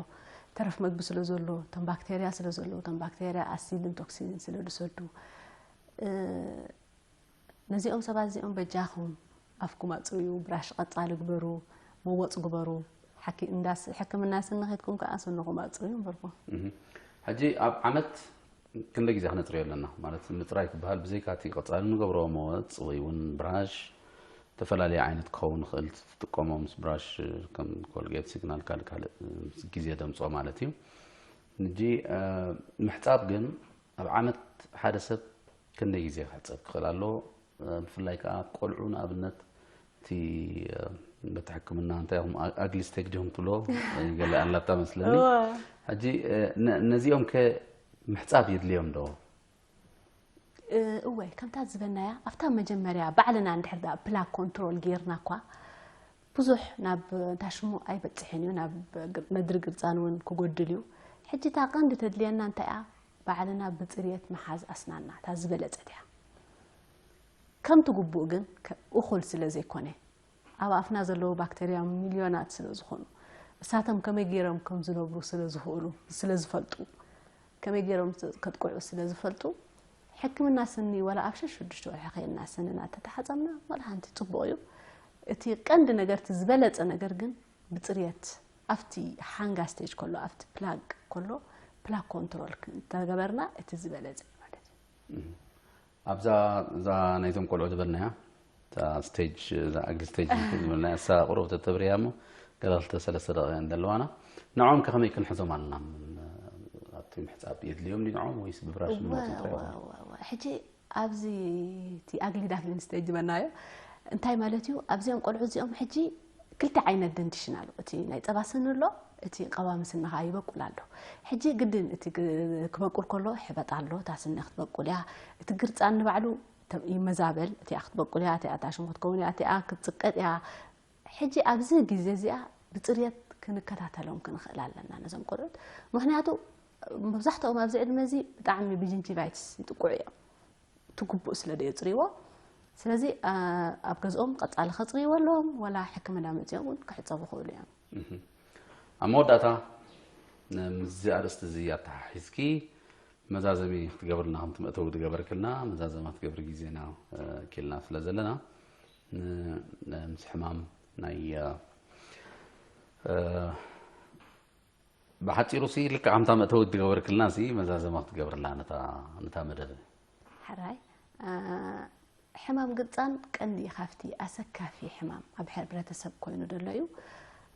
ተረፍ መግቢ ስለ ዘሎ፣ እቶም ባክቴርያ ስለ ዘሎ፣ እቶም ባክቴርያ ኣሲድን ቶክሲንን ስለ ዝሰዱ እ፣ ነዚኦም ሰባት እዚኦም በጃኹም ኣፍኩም ኣፅርዩ፣ ብራሽ ቀፃሊ ግበሩ፣ መወፅ ግበሩ። ሓኪ- እንዳስ ሕክምና ስኒ ከድኩም ከዓ ስንኹም ኣፅርዩ እምበርኩም። እህ። ሕጂ ኣብ ዓመት ክንደይ ግዜ ክነፅርዮ ኣለና ማለት ምፅራይ ክበሃል ብዘይካ እቲ ቀፃሊ ንገብሮ መወፅ ወይ እውን ብራሽ ዝተፈላለየ ዓይነት ክኸውን ይኽእል ትጥቀሞ ምስ ብራሽ ከም ኮልጌት ሲግናል ካልእ ካልእ ምስ ግዜ ደምፅኦ ማለት እዩ። ሕጂ እ፣ ምሕፃብ ግን ኣብ ዓመት ሓደ ሰብ ክንደይ ግዜ ክሕፀብ ክኽእል ኣለዎ? ብፍላይ ከዓ ቆልዑ ንኣብነት እቲ በቲ ሕክምና እንታይ ኹም ኣግሊ ስቴጅ ዲኹም ትብሎ ገለ ኣላታ መስለኒ። ሕጂ ነዚኦም ከ ምሕፃብ የድልዮም ዶ? እወ ከምታ ዝበናያ ኣብታ መጀመርያ ባዕልና እንድሕር ዳ ፕላክ ኮንትሮል ጌርና እኳ ብዙሕ ናብ እንታይ ሽሙ ኣይበፅሕን እዩ ናብ ነድሪ ግርፃን እውን ክጎድል እዩ። ሕጂ እታ ቀንዲ ተድልየና እንታይ እያ? ባዕልና ብፅርየት ምሓዝ ኣስናና እታ ዝበለፀት እያ። ከምቲ ግቡእ ግን እኹል ስለ ዘይኮነ ኣብ ኣፍና ዘለዉ ባክተርያ ሚልዮናት ስለ ዝኾኑ እሳቶም ከመይ ገይሮም ከም ዝነብሩ ስለ ዝኽእሉ ስለ ዝፈልጡ ከመይ ገይሮም ከጥቅዑ ስለ ዝፈልጡ ሕክምና ስኒ ዋላ ኣብ ሸሽ ሽዱሽተ ወርሒ ከይድና ስንና ተተሓፀብና ዋላ ሓንቲ ፅቡቕ እዩ። እቲ ቀንዲ ነገር እቲ ዝበለፀ ነገር ግን ብፅርየት ኣብቲ ሓንጋ ስቴጅ ከሎ ኣብቲ ፕላግ ከሎ ፕላግ ኮንትሮል እንተገበርና እቲ ዝበለፀ እዩ ማለት እዩ። ኣብዛ እዛ ናይዞም ቆልዑ ዝበልናያ እታ ስቴጅ እዛ ኣግሊ ስቴጅ ዝበልናያ እሳ ቁሩብ ተተብርያ እሞ ገለ ክልተ ሰለስተ ደቂቃ እየን ዘለዋና። ንዖም ከ ከመይ ክንሕዞም ኣለና? ኣብቲ ምሕፃብ የድልዮም ድዩ ንዖም ወይስ ብብራሽ ንመፁ ጥራይ ይኾኑ? ሕጂ ኣብዚ እቲ ኣግሊ ዳክሊን ስቴጅ ዝበልናዮ እንታይ ማለት እዩ? ኣብዚኦም ቆልዑ እዚኦም ሕጂ ክልተ ዓይነት ደንቲሽን ኣሎ። እቲ ናይ ፀባ ስኒ ኣሎ፣ እቲ ቀዋሚ ስንኻ ይበቁል ኣሎ። ሕጂ ግድን እቲ ግ- ክበቁል ከሎ ሕበጥ ኣሎ፣ እታ ስኒ ክትበቁል እያ። እቲ ግርፃን ንባዕሉ ተ- ይመዛበል፣ እቲኣ ክትበቁል እያ፣ እቲኣ እታ ሽሙ ክትከውን እያ፣ እቲኣ ክትፅቀጥ እያ። ሕጂ ኣብዚ ግዜ እዚኣ ብፅርየት ክንከታተሎም ክንኽእል ኣለና ነዞም ቆልዑት። ምክንያቱ መብዛሕትኦም ኣብዚ ዕድመ እዚ ብጣዕሚ ብጅንጂቫይትስ ይጥቁዑ እዮም። እቲ ግቡእ ስለ ደየፅርይዎ ስለዚ አ፣ ኣብ ገዝኦም ቀፃሊ ከፅርይዎ ኣለዎም ዋላ ሕክምና መፅኦም እውን ክሕፀቡ ክእሉ እዮም። ኣብ መወዳእታ ምስዚ ኣርእስቲ እዚ ኣተሓሒዝኪ መዛዘሚ ክትገብርልና ከምቲ መእተዊ ዝገበርክልና መዛዘማ ክትገብሪ ግዜና እ፣ ኪልና ስለ ዘለና ን- ን- ምስ ሕማም ናይ እ፣ እ፣ ብሓፂሩ ሲ ልክዕ ከምታ መእተዊ ዝገበርክልና ሲ መዛዘማ ክትገብርላ ነታ ነታ መደብ ሕራይ አ፣ ሕማም ግርፃን ቀንዲ ካብቲ ኣሰካፊ ሕማም ኣብ ሕብረተሰብ ኮይኑ ዘሎ እዩ።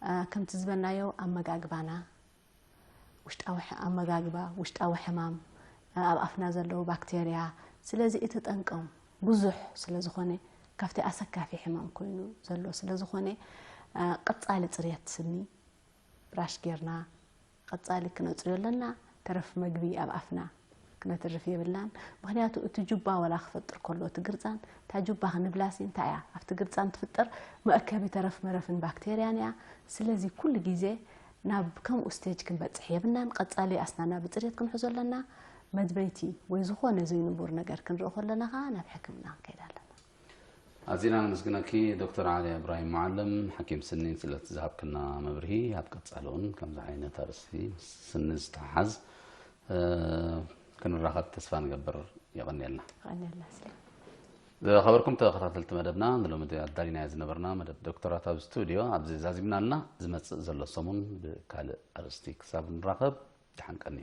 አ፣ ከምቲ ዝበልናዮ ኣመጋግባና ውሽጣዊ ሕ- ኣመጋግባ ውሽጣዊ ሕማም አ፣ ኣብ ኣፍና ዘለዉ ባክቴርያ ስለዚ እቲ ጠንቆም ብዙሕ ስለ ዝኾነ ካብቲ ኣሰካፊ ሕማም ኮይኑ ዘሎ ስለ ዝኾነ አ፣ ቀፃሊ ፅርየት ስኒ ብራሽ ጌርና ቀፃሊ ክነፅርዮ ኣለና። ተረፍ መግቢ ኣብ ኣፍና ክነትርፍ የብልናን። ምክንያቱ እቲ ጁባ ወላ ክፈጥር ከሎ እቲ ግርፃን እታ ጁባ ክንብላሲ እንታይ እያ ኣብቲ ግርፃን ትፍጠር መእከቢ ተረፍ መረፍን ባክቴርያን እያ። ስለዚ ኩሉ ግዜ ናብ ከምኡ ስቴጅ ክንበፅሕ የብልናን። ቀፃሊ ኣስናና ብፅሬት ክንሕዞ ኣለና። መድመይቲ ወይ ዝኾነ ዘይንቡር ነገር ክንርኢ ከለና ከዓ ናብ ሕክምና ክንከይድ ኣለና። ኣዚና ነመስግነኪ ዶክተር ዓሊ እብራሂም መዓለም ሓኪም ስኒን ስለቲ ዝሃብክና መብርሂ ኣብ ቀፃሊ እውን ከምዚ ዓይነት ኣርእስቲ ምስ ስኒ ዝተሓዝ እ፣ ክንራኸብ ተስፋ ንገብር። የቐንየልና። ቀንየልና ስለ ዝኸበርኩም ተኸታተልቲ መደብና፣ ንሎሚ ኣዳሊናዮ ዝነበርና መደብ ዶክተራት ኣብ ስቱድዮ ኣብዚ ዛዚምና ኣለና። ዝመጽእ ዘሎ ሰሙን ብካልእ ኣርእስቲ ክሳብ ንራኸብ፣ ደሓን ቀኒ።